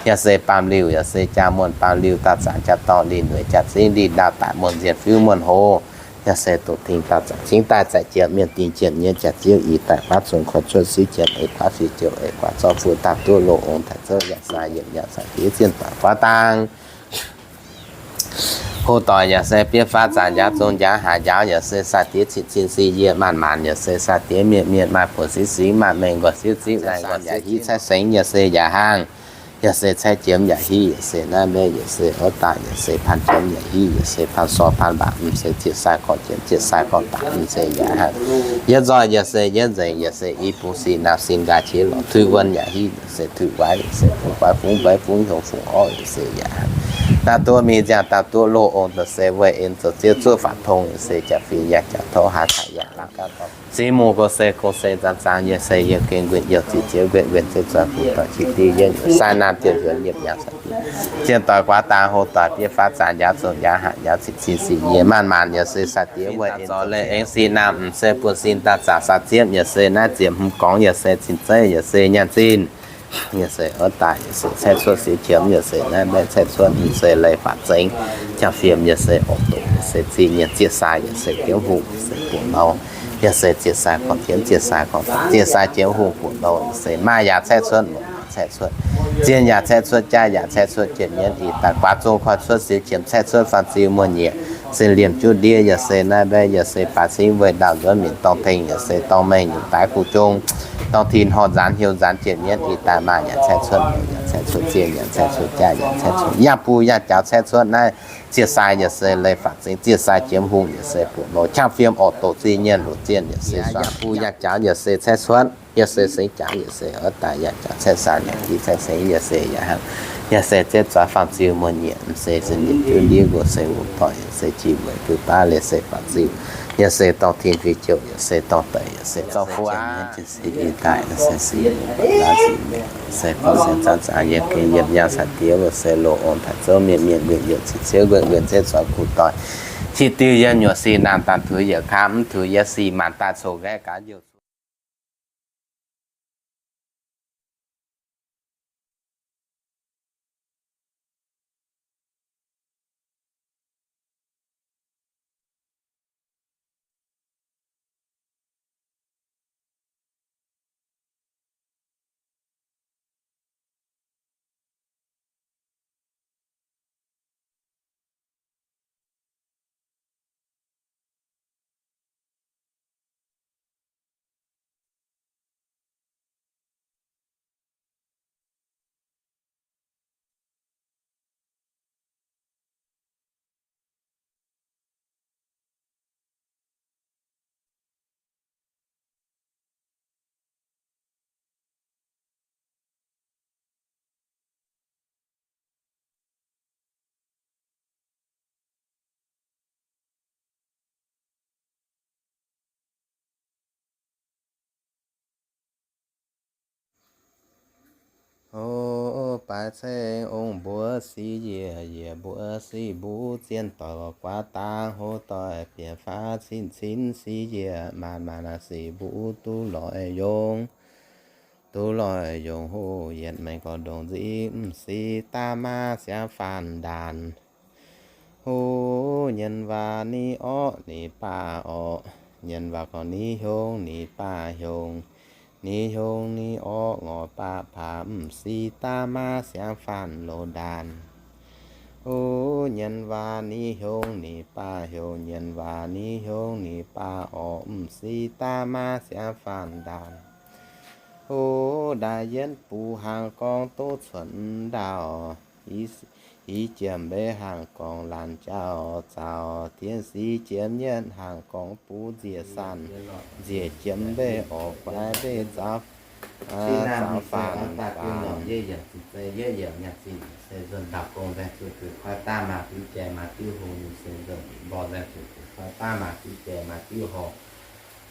Yaac se baamh liuh, yaac se jaa muonh baamh liuh, daauh zaangc jaa dorngh, linh weic jaa zingv linh ndaauv daaih muonh nzienh fiuv muonh hoz. Yaac se doqc dingh daauh zaangc zingv daaih zaeqc jiex mienh dingh jienh nyei jaax ziouv i daaih guaav zong koi cuotv siuv jiex eix guaav fiuv jouc eix guaav zorqv fuqv daaih duqv loz ong taaix zouv yaac sai yiemc yaac sai diev zienh doic guaav dang. Hoz doic yaac se bieiv faatv zaangc njaaux zong njaaux haaix njaaux, yaac se sai diev cin cin si yie maanc maanc, yaac se sai diev mienh mienh maaih buonc singx singx maaih mengh nqoi siuv ziqv laengh nqoi yaac hiv caaiv sengx, yaac se yaac haangh. Yaac se caaiv jiemx yaac hiv, yaac se naaiv mbaeqv, yaac se oix daaih, yaac se paan jiemx yaac hiv, yaac se paan sor paan mbaac, m'seix ziex sai gorngv jiemx ziex sai gorngv daaih, m'seix yaac haangh. Yietv nzoih, yaac se yietv nzengc, yaac se i bung sin naamh sin nqaaix qiex lorz tuix wuonh yaac hiv, yaac se tuix waaiv, yaac se fungx guaav fungx mbeix fungx hnyouv fungx orv, yaac se yaac haangh. Daaih duqv mingh nziaangx daaih duqv loz ong, yaac se weih en zoux ziev zuov faaux tong, yaac se jaa fin yaac jaa tov haaix taaix yaac laangh gaav gorngv. Singx mungh gong se gong se zaang zaang, yaac se yiem gengh nquin youh ziex ziex nquin nquin ziex zoih fuqv doic qiex diuh yietv nyuoqc sai naamh diuh nzuonx yiemc yangh sai diex. Zienh doic guaax dang, hoz doic bieiv faatv zaangc njaaux zong njaaux haaix njaaux cin cin si yie maanc maanc, yaac se sai diex weih en zoux ziev aengx sin naamh m'seix buonv sin daaih zaangc sai ziepv, yaac se naaiv ziepc hmz gorngv, yaac se cin zeiv, yaac se nyaanh zinh. Yaac se oix daaih, yaac se caeqv cuotv siuv qiemx, yaac se naaiv mbaeqv caeqv cuotv, m'seix leiz faatv zengx, jaa fiem, yaac se orc doqc, yaac se zinh nyaanh ziex sai, yaac se jiemx hungh, yaac se buoqc mouc, yaac se ziex sai gorngv jiemx ziex sai gorngv ziex sai jiemx hungh buoqc mouc, yaac se maaih yaac caeqv cuotv, muoc yaac caeqv cuotv, zienh yaac caeqv cuotv, jaav yaac caeqv cuotv, jiex mienv i daaih guaax zong koi cuotv siuv qiemx caeqv cuotv faanh ziux muonh nyieqc, se liemh juqv ndiev, yaac se naaiv mbaeqv, yaac se baaix cingv weih ndaauh nzuonx mienc dorngh tengx, yaac se dorngh mengh nyungc daaih guv jong, dorngh tin horh nzaanx hnyouv nzaanx jiex mienv i daaih maaih yaac caeqv cuotv, muoc yaac caeqv cuotv, zienh yaac caeqv cuotv, jaav yaac caeqv cuotv, yaac bung yaac jaaux caeqv cuotv naaiv. Ziex sai yaac se leiz faatv zengx, ziex sai jiemx hungh yaac se buoqc mouc, qangx fiem orc doqc zinh nyaanh loz zienh yaac se suangx, yaac bung yaac jaaux yaac se caeqv cuotv, yaac se sengx jaaux yaac se oix daaih yaac jaaux caeqv sai yaac hiv caeqv sengx yaac se yaac haangh, yaac se zieqv zuov faanh ziux muonh nyieqc, se se ninh jiuv ndiev nqox se wuov doic yaac se jiex weic bun baav leiz se faatv ziux, yaac se dorngh tin fih jouc yaac se dorngh deic yaac se zorqv fuqv aqv. Se i daaih se singx mungh guaax dang, se gorngv se zaangc zaangc yiem gengh yiemc yangh sai diex wuov se loz ong taaix zouv mienh mienh mienh youc ziex ziev nquin nquin zieqv zuov kuv doic, qiex diuh yietv nyuoqc sin naamh daaih tuix yietc kaav mv tuix yietv sin maanc daaih coux nqaeqv gaax youh faix ceng ong mbuo sic yiec, yiec mbuo sic mbuv, zien doic guaav dangh hlo doic bieqc faix cin cin sic yiec, maanc maanc sic mbuv duqv loic yongh, duqv loic yongh hoc yietc maengx gorx ndongc nziv m'sic daav maav siangx faanv ndaanc. Hov, nyienz waac ni orqv ni baac orqv, nyienz waac gorngv ni hiong ni baac hiong, ni hiong ni orqv ngorc baac paav m'sic daav maav siangx faanv loz ndaanc. Hov, nyienz waac ni hiong ni baac hiong, nyienz waac ni hiong ni baac orqv m'sic daav maav siangx faanv ndaanc. Hov, ndaaih yienv buv hnaangx gorngv duqv cuotv ndaauh, hix jiem mbeix hnaangx gorngv laanh jauv zaux, dienx si jiem yienv hnaangx gorngv buv nziec sanc, nziec jiem mbeix orqc guaix mbeix zaux, zaux faanv ndaanc.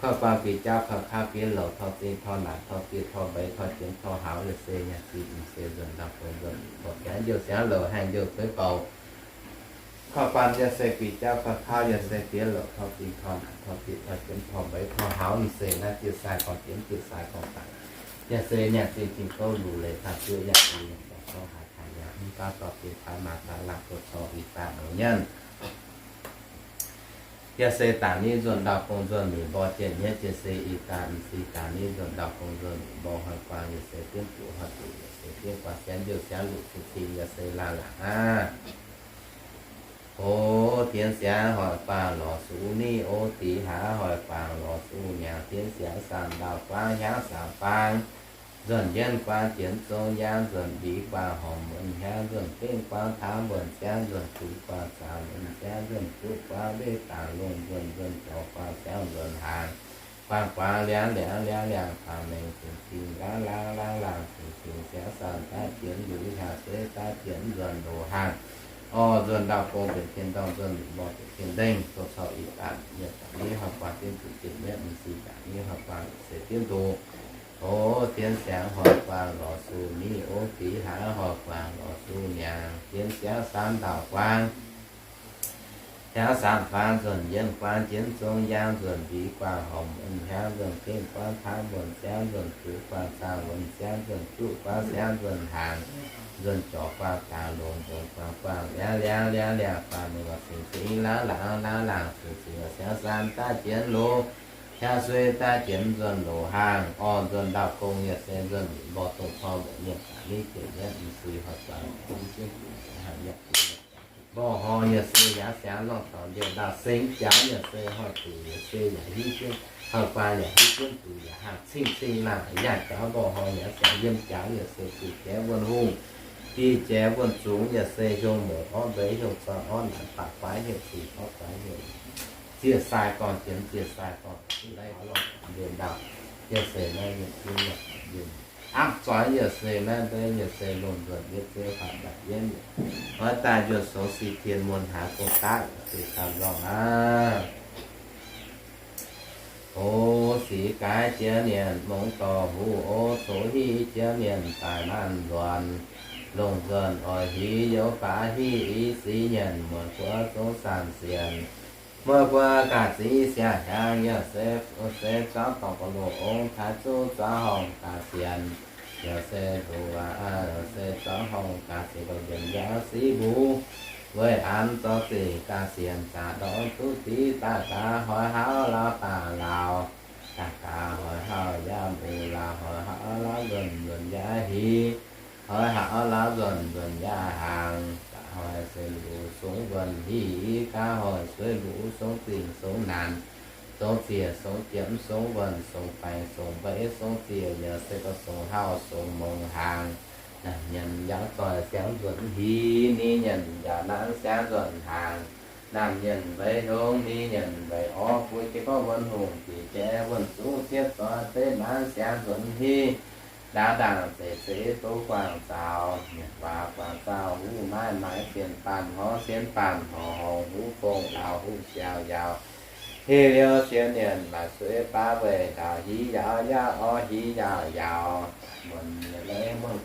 Koi guang bieqc jauv koi kauv bieqc louc tov zingh tov naanc tov zieqc tov mbeix tov jienv tov hauz yaac se nyanc zingh se nzuonx ndau gong nzuonx mborqv siangx njiouv siangx louc haengh njiouv cueiv bouc. Koi guang yaac se bieqc jauv koi kauv yaac se bieqc louc tov zingh tov naanc tov zieqc tov jienv tov mbeix tov hauz se naaiv dieh sai gorngv jienv dieh sai gorngv dangx. Yaac se nyanc zingh zingh gouv luc leiz taux zuoqv yaac se nyanc zingh gouv haaix taux yaac mv baav dorh bieqc kuaaiv maaz daaih laangh gox corc ih daaih mouz nyanc. Yaac se dangc ni nzuonx ndau gong nzuonx mic mborqv jienh nyeiv jienh se ih daaih m'sieqv dangc ni nzuonx ndau gong nzuonx mic mborqv hnoi guang yaac se dienv zuqc hnoi zuqc yaac se dienv guaax siangx njiouv siangx luc cing cing yaac se laangh laangh aqv. Hoz dienv siangx hnoi guang lorz suv ni o dix hlaax hnoi guang lorz suv nyaangc dienv siangx saam ndau guangv hnyangx saam faang. Nzuonx yienv guangv jienv zong yaangv nzuonx mbic guangv horngc muonz hnyangx nzuonx gengh guangv taux muonz siangv nzuonx zuqc guangv zaangc muonz siangv nzuonx zuqc guangv mbeqv dangc longh nzuonx nzuonx jorc guangv siangv nzuonx hnaangx. Guangv guangv liangv liangv liangv liangh guangv mengh cing cing laangh laangh laangh laangh cing cing siangx saam daav jienv luc hnyangx sueiv daav jienv nzuonx loz hnaangx. Orv, nzuonx ndau gong benx tien-dorngh nzuonx mborqv benx tien-ndengh, zoux corc ih zanc yietc dangc ni hnoi guangv dienv zuqc jienh mienv m'sieqv dangc ni hnoi guangv se dienv nduqc. Hoz dienv siangx hnoi guangv lorz suv ni o dix hlaax hnoi guangv lorz suv nyaangc dienv siangx saam ndau guangv hnyangx saam faang nzuonx yienv guangv jienv zong yaangv nzuonx mbic guangv horngc muonz hnyangx nzuonx gengh guangv taux muonz siangv nzuonx zuqc guangv zaangc muonz siangv nzuonx zuqc guangv siangv nzuonx hnaangx nzuonx jorc guangv dangc longx nzuonx guangv guangv liangv liangv liangh liangh guangv mengh guangv cing cing laangh laangh laangh laangh cing cing siangx saam daav jienv loz hnyangx sueiv daav jienv nzuonx loz hnaangx. Orv, nzuonx ndau gong yaac se nzuonx mborqv dongh corc mbuoqc mienh daaih ni jienh mienv m'sieqv hnoi guangv yaac hiuv jienv zuqc hnangv yaac mborqv horngh yaac se yaac siangx longh dorngx njiec ndau sengx jaax yaac se hnoi zuqc yaac se yaac hiuv jienv hnoi guangv yaac hiuv jienv zuqc yaac hnangv cing cing laangh yaac jaax mborqv horngh yaac siangx yiem jaax yaac se dieh jaax wuonh hungh, dieh jaax wuonh zungx yaac se hiuv mouc orv mbeix hiuv zoih orv naanc baac guaax hiuv cingx orv guaax hiuv zieqc sai gorngv jienv zieqc sai gorngv laiv lorh njiec ndau yaac se naaiv yiem jienv yaac yiem apv zoih yaac se naaiv mbeix yaac se longh nzuonx yiem zieqc faatv mbaac yienv yaac oix daaih njuov sou si tien mun haaix gong daav yaac se daaih lorngh aqv. Hoz sic gaaiv jiex mienh mongx dorh huv, o coqv hiv jiex mienh daaih maanc nzuonx. Longh nzuonx oix hiv youz baav hiv i sic nyienc muonc guoqv zong saanh sienx. Muoz guoqv gaax ziqv siang-hnyangx yaac se, se zuangx dorngx ga'loh ong taaix zuqv zuangx horngh gaax sienx. Yaac se nduqc, se zuangx horngh gaax sienx gauh njiemc njaaux sic mbuv. Weic an zorqv zingh gaax sienx zaqc ndorm duqv div daaih gaax hoic hauv lauh daaih laauh. Daaih gaax hoic hauv yaac mbuo laauh hoic hauv lauh nzuonx nzuonx yaac hiv. Hoic hauv lauh nzuonx nzuonx yaac hnaangx. Gaax hoic se luc sungx wuonh hiv, gaax hoic sueiv luc sungx zingh sungx naanc, sungx ziec sungx jiemx sungx wuonh sungx baengx sungx mbeix sungx ziec yaac se gauh sungx hauv sungx mongx hnaangx. Naaiv mienh yaac zoih siangx nzuonx hiv, ni mienh yaac nanv siangx nzuonx hnaangx. Naamh mienh mbeix hnyungv, ni mienh mbeix orv, buo jiex gorngv wuonh hungh, jiex jaax wuonh zungv, cietv zoih deix nanv siangx nzuonx hiv. Ndaangc ndaangc zeiv zeiv doz guangc zaux, mienh waac guangc zaux, huv maaiv maaiz sienx baamh hngorv, sienx baamh hngorv horngh, huv gong laauh, huv siaaux yaaux. Heh liuz sienx mienh maaih suiv baav weih ndaauh hiv yaaux, yaac orv hiv yaaux yaaux. Muonc mienh leiz muonc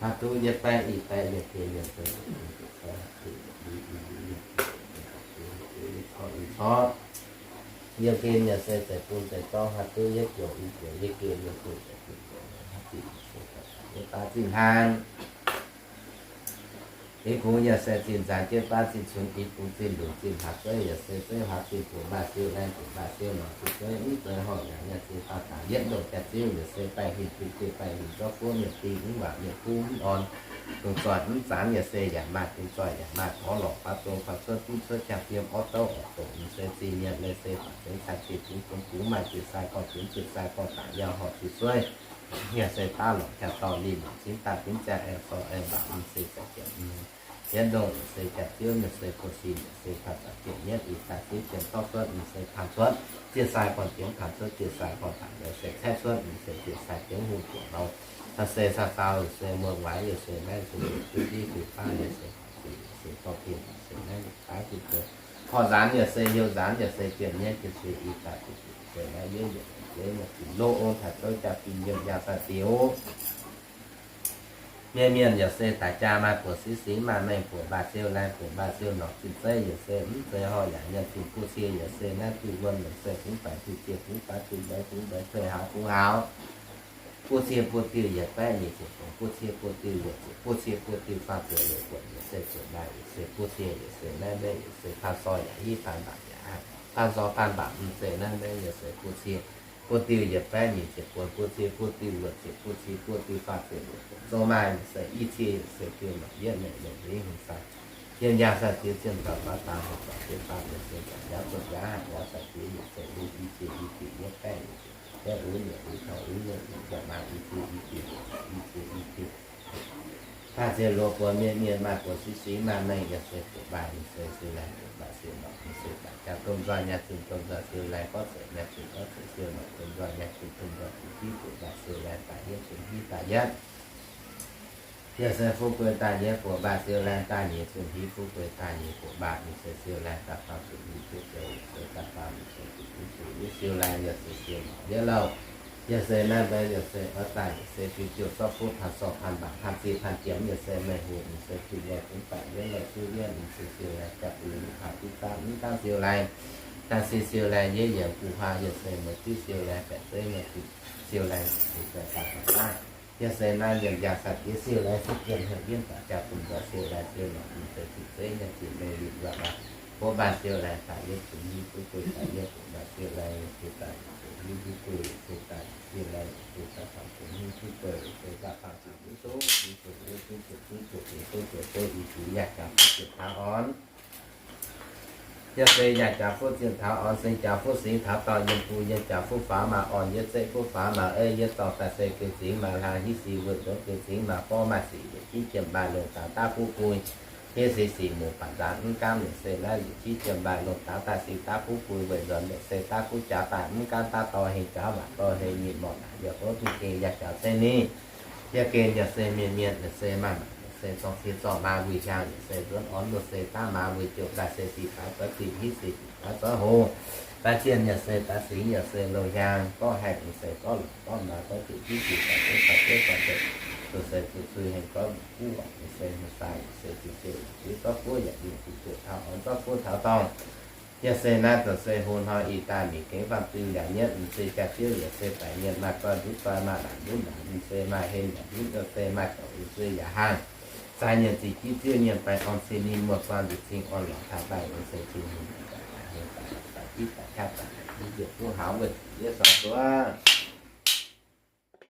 Haaix duqv yietv baeqv i baeqv, yiem gen yiem se corc, yiem gen yaac se zeiv bun zeiv zorngv, haaix duqv yietv joux i joux, yiem gen yiem se zeiv bun zeiv zorngv, haaix duqv yietv baav zinh hnangv. Ih bung yaac se zinh nzaanx jienv baav zinh cunx, ih bung zinh lunc zinh hlaax zeiv yaac se zeiv hlaax zinh buoqc maaih siou laengh buoqc maaih siou lorqc zinh zeiv mv zeiz horngh yaac nyei zinh faah dangc yietv ndongc jaax-ziouv yaac se baengh hinc bun zinh baengh hinc zorqv guoqv mienh dingh mv waac mienh kuv mv orn, dungz zoih mv zanc yaac se yaac maaih, dungz zoih yaac maaih, porv lorqc faaux zong faaux cuotv mv cuotv, jaa fiem orv douv orqc doqc, mv se zinh mienh leiz se faaux zengx cai zinh bungx bungx bungx maaih zinh sai gorngv zungx zinh sai gorngv dangc yaac horpc zinh sueiv. Yaac se daav lorqc jaa dorh linh lorqc cingv daaih gunv ziangh aengx sorng aengx mbac mv se za'jienv mv. Yietv ndongc yaac se jaax-ziouv yaac se buo sin yaac se taux za'jienv yietv ih daaih ziex jienv zorqv cuotv mv se tanh cuotv ziex sai gorngv jienv tanh cuotv ziex sai gorngv dangc yaac se caeqv cuotv mv se ziex sai jienv hungh buoqc lorz. Taux se caa zaux yaac se muoz-waix yaac se naaiv se yietc diuv div diuv baav yaac se horpc zinh yaac se dorh dien yaac se naaiv yietc baav diuv dien. Horqc nzaanx yaac se heuc nzaanx yaac se jiem nyaiv jiem se i daaih diuv dien se naaiv yietv yietc deix nyei zinh loz ong taux zouv jaa-fin yiem yangh sai-diex. Mienh mienh yaac se daaih jaa maaih buoz siv siv maaih mengh buoz mbaah siou laengh buoz mbaah siou norqc zinh zeiv yaac se mv zeiz horngh yaac nyanc zinh buo cie yaac se naaiv diuh wuonh yaac se fungx baengc diuh ziec fungx faix diuh mbaix fungx mbaix cueiv hauz fungx hauz. Buo cie buo diuh yietc baeqv nyic ziepc fungx, buo cie buo diuh luoqc ziepc, buo cie buo diuh faah ziepc luoqc buonc yaac se ziepc maaih yaac se buo cie yaac se naaiv mbaeqv yaac se paan soi yaac hiv paan mbaanc yaac paan soi paan mbaanc mv zeiz naaiv mbaeqv yaac se buo cie. Buo diuh yietc baeqv nyic ziepc buonc, buo cie buo diuh luoqc ziepc, buo cie buo diuh faah ziepc luoqc buonc. Zouv maaih yaac se i cie yaac se diuh lorqc yietv mengh longc nzengc hungh sai. Yiem yangh sai-diex zienh taux faaux daaih hungh sai diex faah yaac se nzaangc yaav zunc yaav haaix yaav sai-diex yaac se lungh i cie i diuh yietv baeqv nyic ziepc buonc yietv uix yietc uix taux uix yietc yietc jaa maaih i cie i diuh i cie i diuh. Faah ziepc luoqc buonc mienh mienh maaih buoz siv siv maaih mengh yaac se buoz mbaah yaac se siou laengh buoz mbaah siou norqc yaac se daaih jaa domh nzoih nyaanh zinh domh nzoih siou laengh gorngv zeic nyaanh zinh gorngv zeic siou norqc domh nzoih nyaanh zinh domh nzoih zinh hiuv buoz mbaah siou laengh daaih yietv zinh hiuv daaih yietv. Yaac se fu'jueiv daaih nyei buoz mbaah siou laengh daaih nyeic zinh hiuv fu'jueiv daaih nyeic buoz mbaah yaac se siou laengh daaih faam zinh hiuv fu'jueiv yaac se daaih faam yaac se zinh hiuv fu'jueiv siou laengh yaac se siou norqc yietv louh. Yaac se naaiv mbaeqv yaac se oix daaih yaac se fiuv jiouh zorqv fuqv paan sorng paan mbaanc paan zinh paan jiemx yaac se meih hungh yaac se fiuv laengh fungx daaih yietv louh zuqv yietv yaac se siou laengh jaa bun lungh haaix diuv zaangv mv gaangv siou laengh. Daaih se siou laengh yietv yiemc guv huaang yaac se mueiz diuv siou laengh baeqc zeiv nyei diuc siou laengh se daaih daaih daaih daaih. Yaac se naaiv yiem yangh sai-diex siou laengh se jiem heuc yienv daaih jaa bun nzoih siou laengh siou norqc yaac se diuc zeiv nyei diuc mengh lingh nzuonx aqv. Buoz mbaah siou laengh daaih yietv zinh hiuv fu'jueiv daaih yietv buoz mbaah siou laengh yaac se daaih zinh hiuv fu'jueiv yaac se daaih siou laengh yaac se daaih faam zinh hiuv fu'jueiv yaac se daaih faam zinh hiuv duqv hiuv duqv duqv duqv duqv duqv duqv duqv duqv i diuc yaac jaax fuqv zinh taux orn. Yaac se yaac jaax fuqv zinh taux orn, seng jaax fuqv singx taux dorh yiem bung, yiem jaax fuqv faaux maaih orn, yiem zeiv fuqv faaux maaih ei, yiem dorngx daaih se geu zingx maaih hlang, hiuv sic wuonh nzongx geu zingx maaih forv, maaih sic yietc jiv jiem maaih longc daaih daav fuqv bung. Hiuv sic sic muc baac nzaanx mv gaamv yaac se naaiv yietc jiv jiem maaih longc daaih daaih sic daav fuqv bung, weic nzuonx yaac se daav fuqv jaax daaih mv gaamv daav dorh heng jaax waac dorh heng nyei morc naaic yaac gorngv duqv gengh yaac jaax se ninh. Yaac gengh yaac se mienh mienh yaac se maaih mangc yaac se zorng cie zorng maa wuic hiaang yaac se nzuonx orn luoqc se daav maa wuic jouh daaih se sic daaih zoix zinh hiuv sic daaih zoix hoc. Daaih zienh yaac se daaih singx yaac se loz hiaang gorngv haengh yaac se gorngv longc gorngv maa gorngv zuqc hiuv sic daaih zoux caux jienv gorngv zoux, zoux se zuqc cui heng gorngv guv waac yaac se heng sai yaac se zuqc jouh yaac se zorqv guov yaac lingh zuqc jouh taux orn zorqv guov taux dorngh. Yaac se naaiv zoux se hlo hnoi ih daaih mingh gengh faam diuh yaac nyietv, mv se jaa-ziouv yaac se daic mienh maaih zoi ndutv zoi maaih laangc ndutv laangc, mv se maaih hlen yaac ndutv yaac se maaih douc yaac se yaac haangh. Zaaix nyienh zinh jiv ziouv nyienh baengh orn cin ninh muoz-doic nzuqc cing orn lorqc taux daaih yaac se cin hungh daaih heng daaih daaih jiv daaih qaqv daaih haic jiv njiec duqv hauz wuov yietv sorng duqv.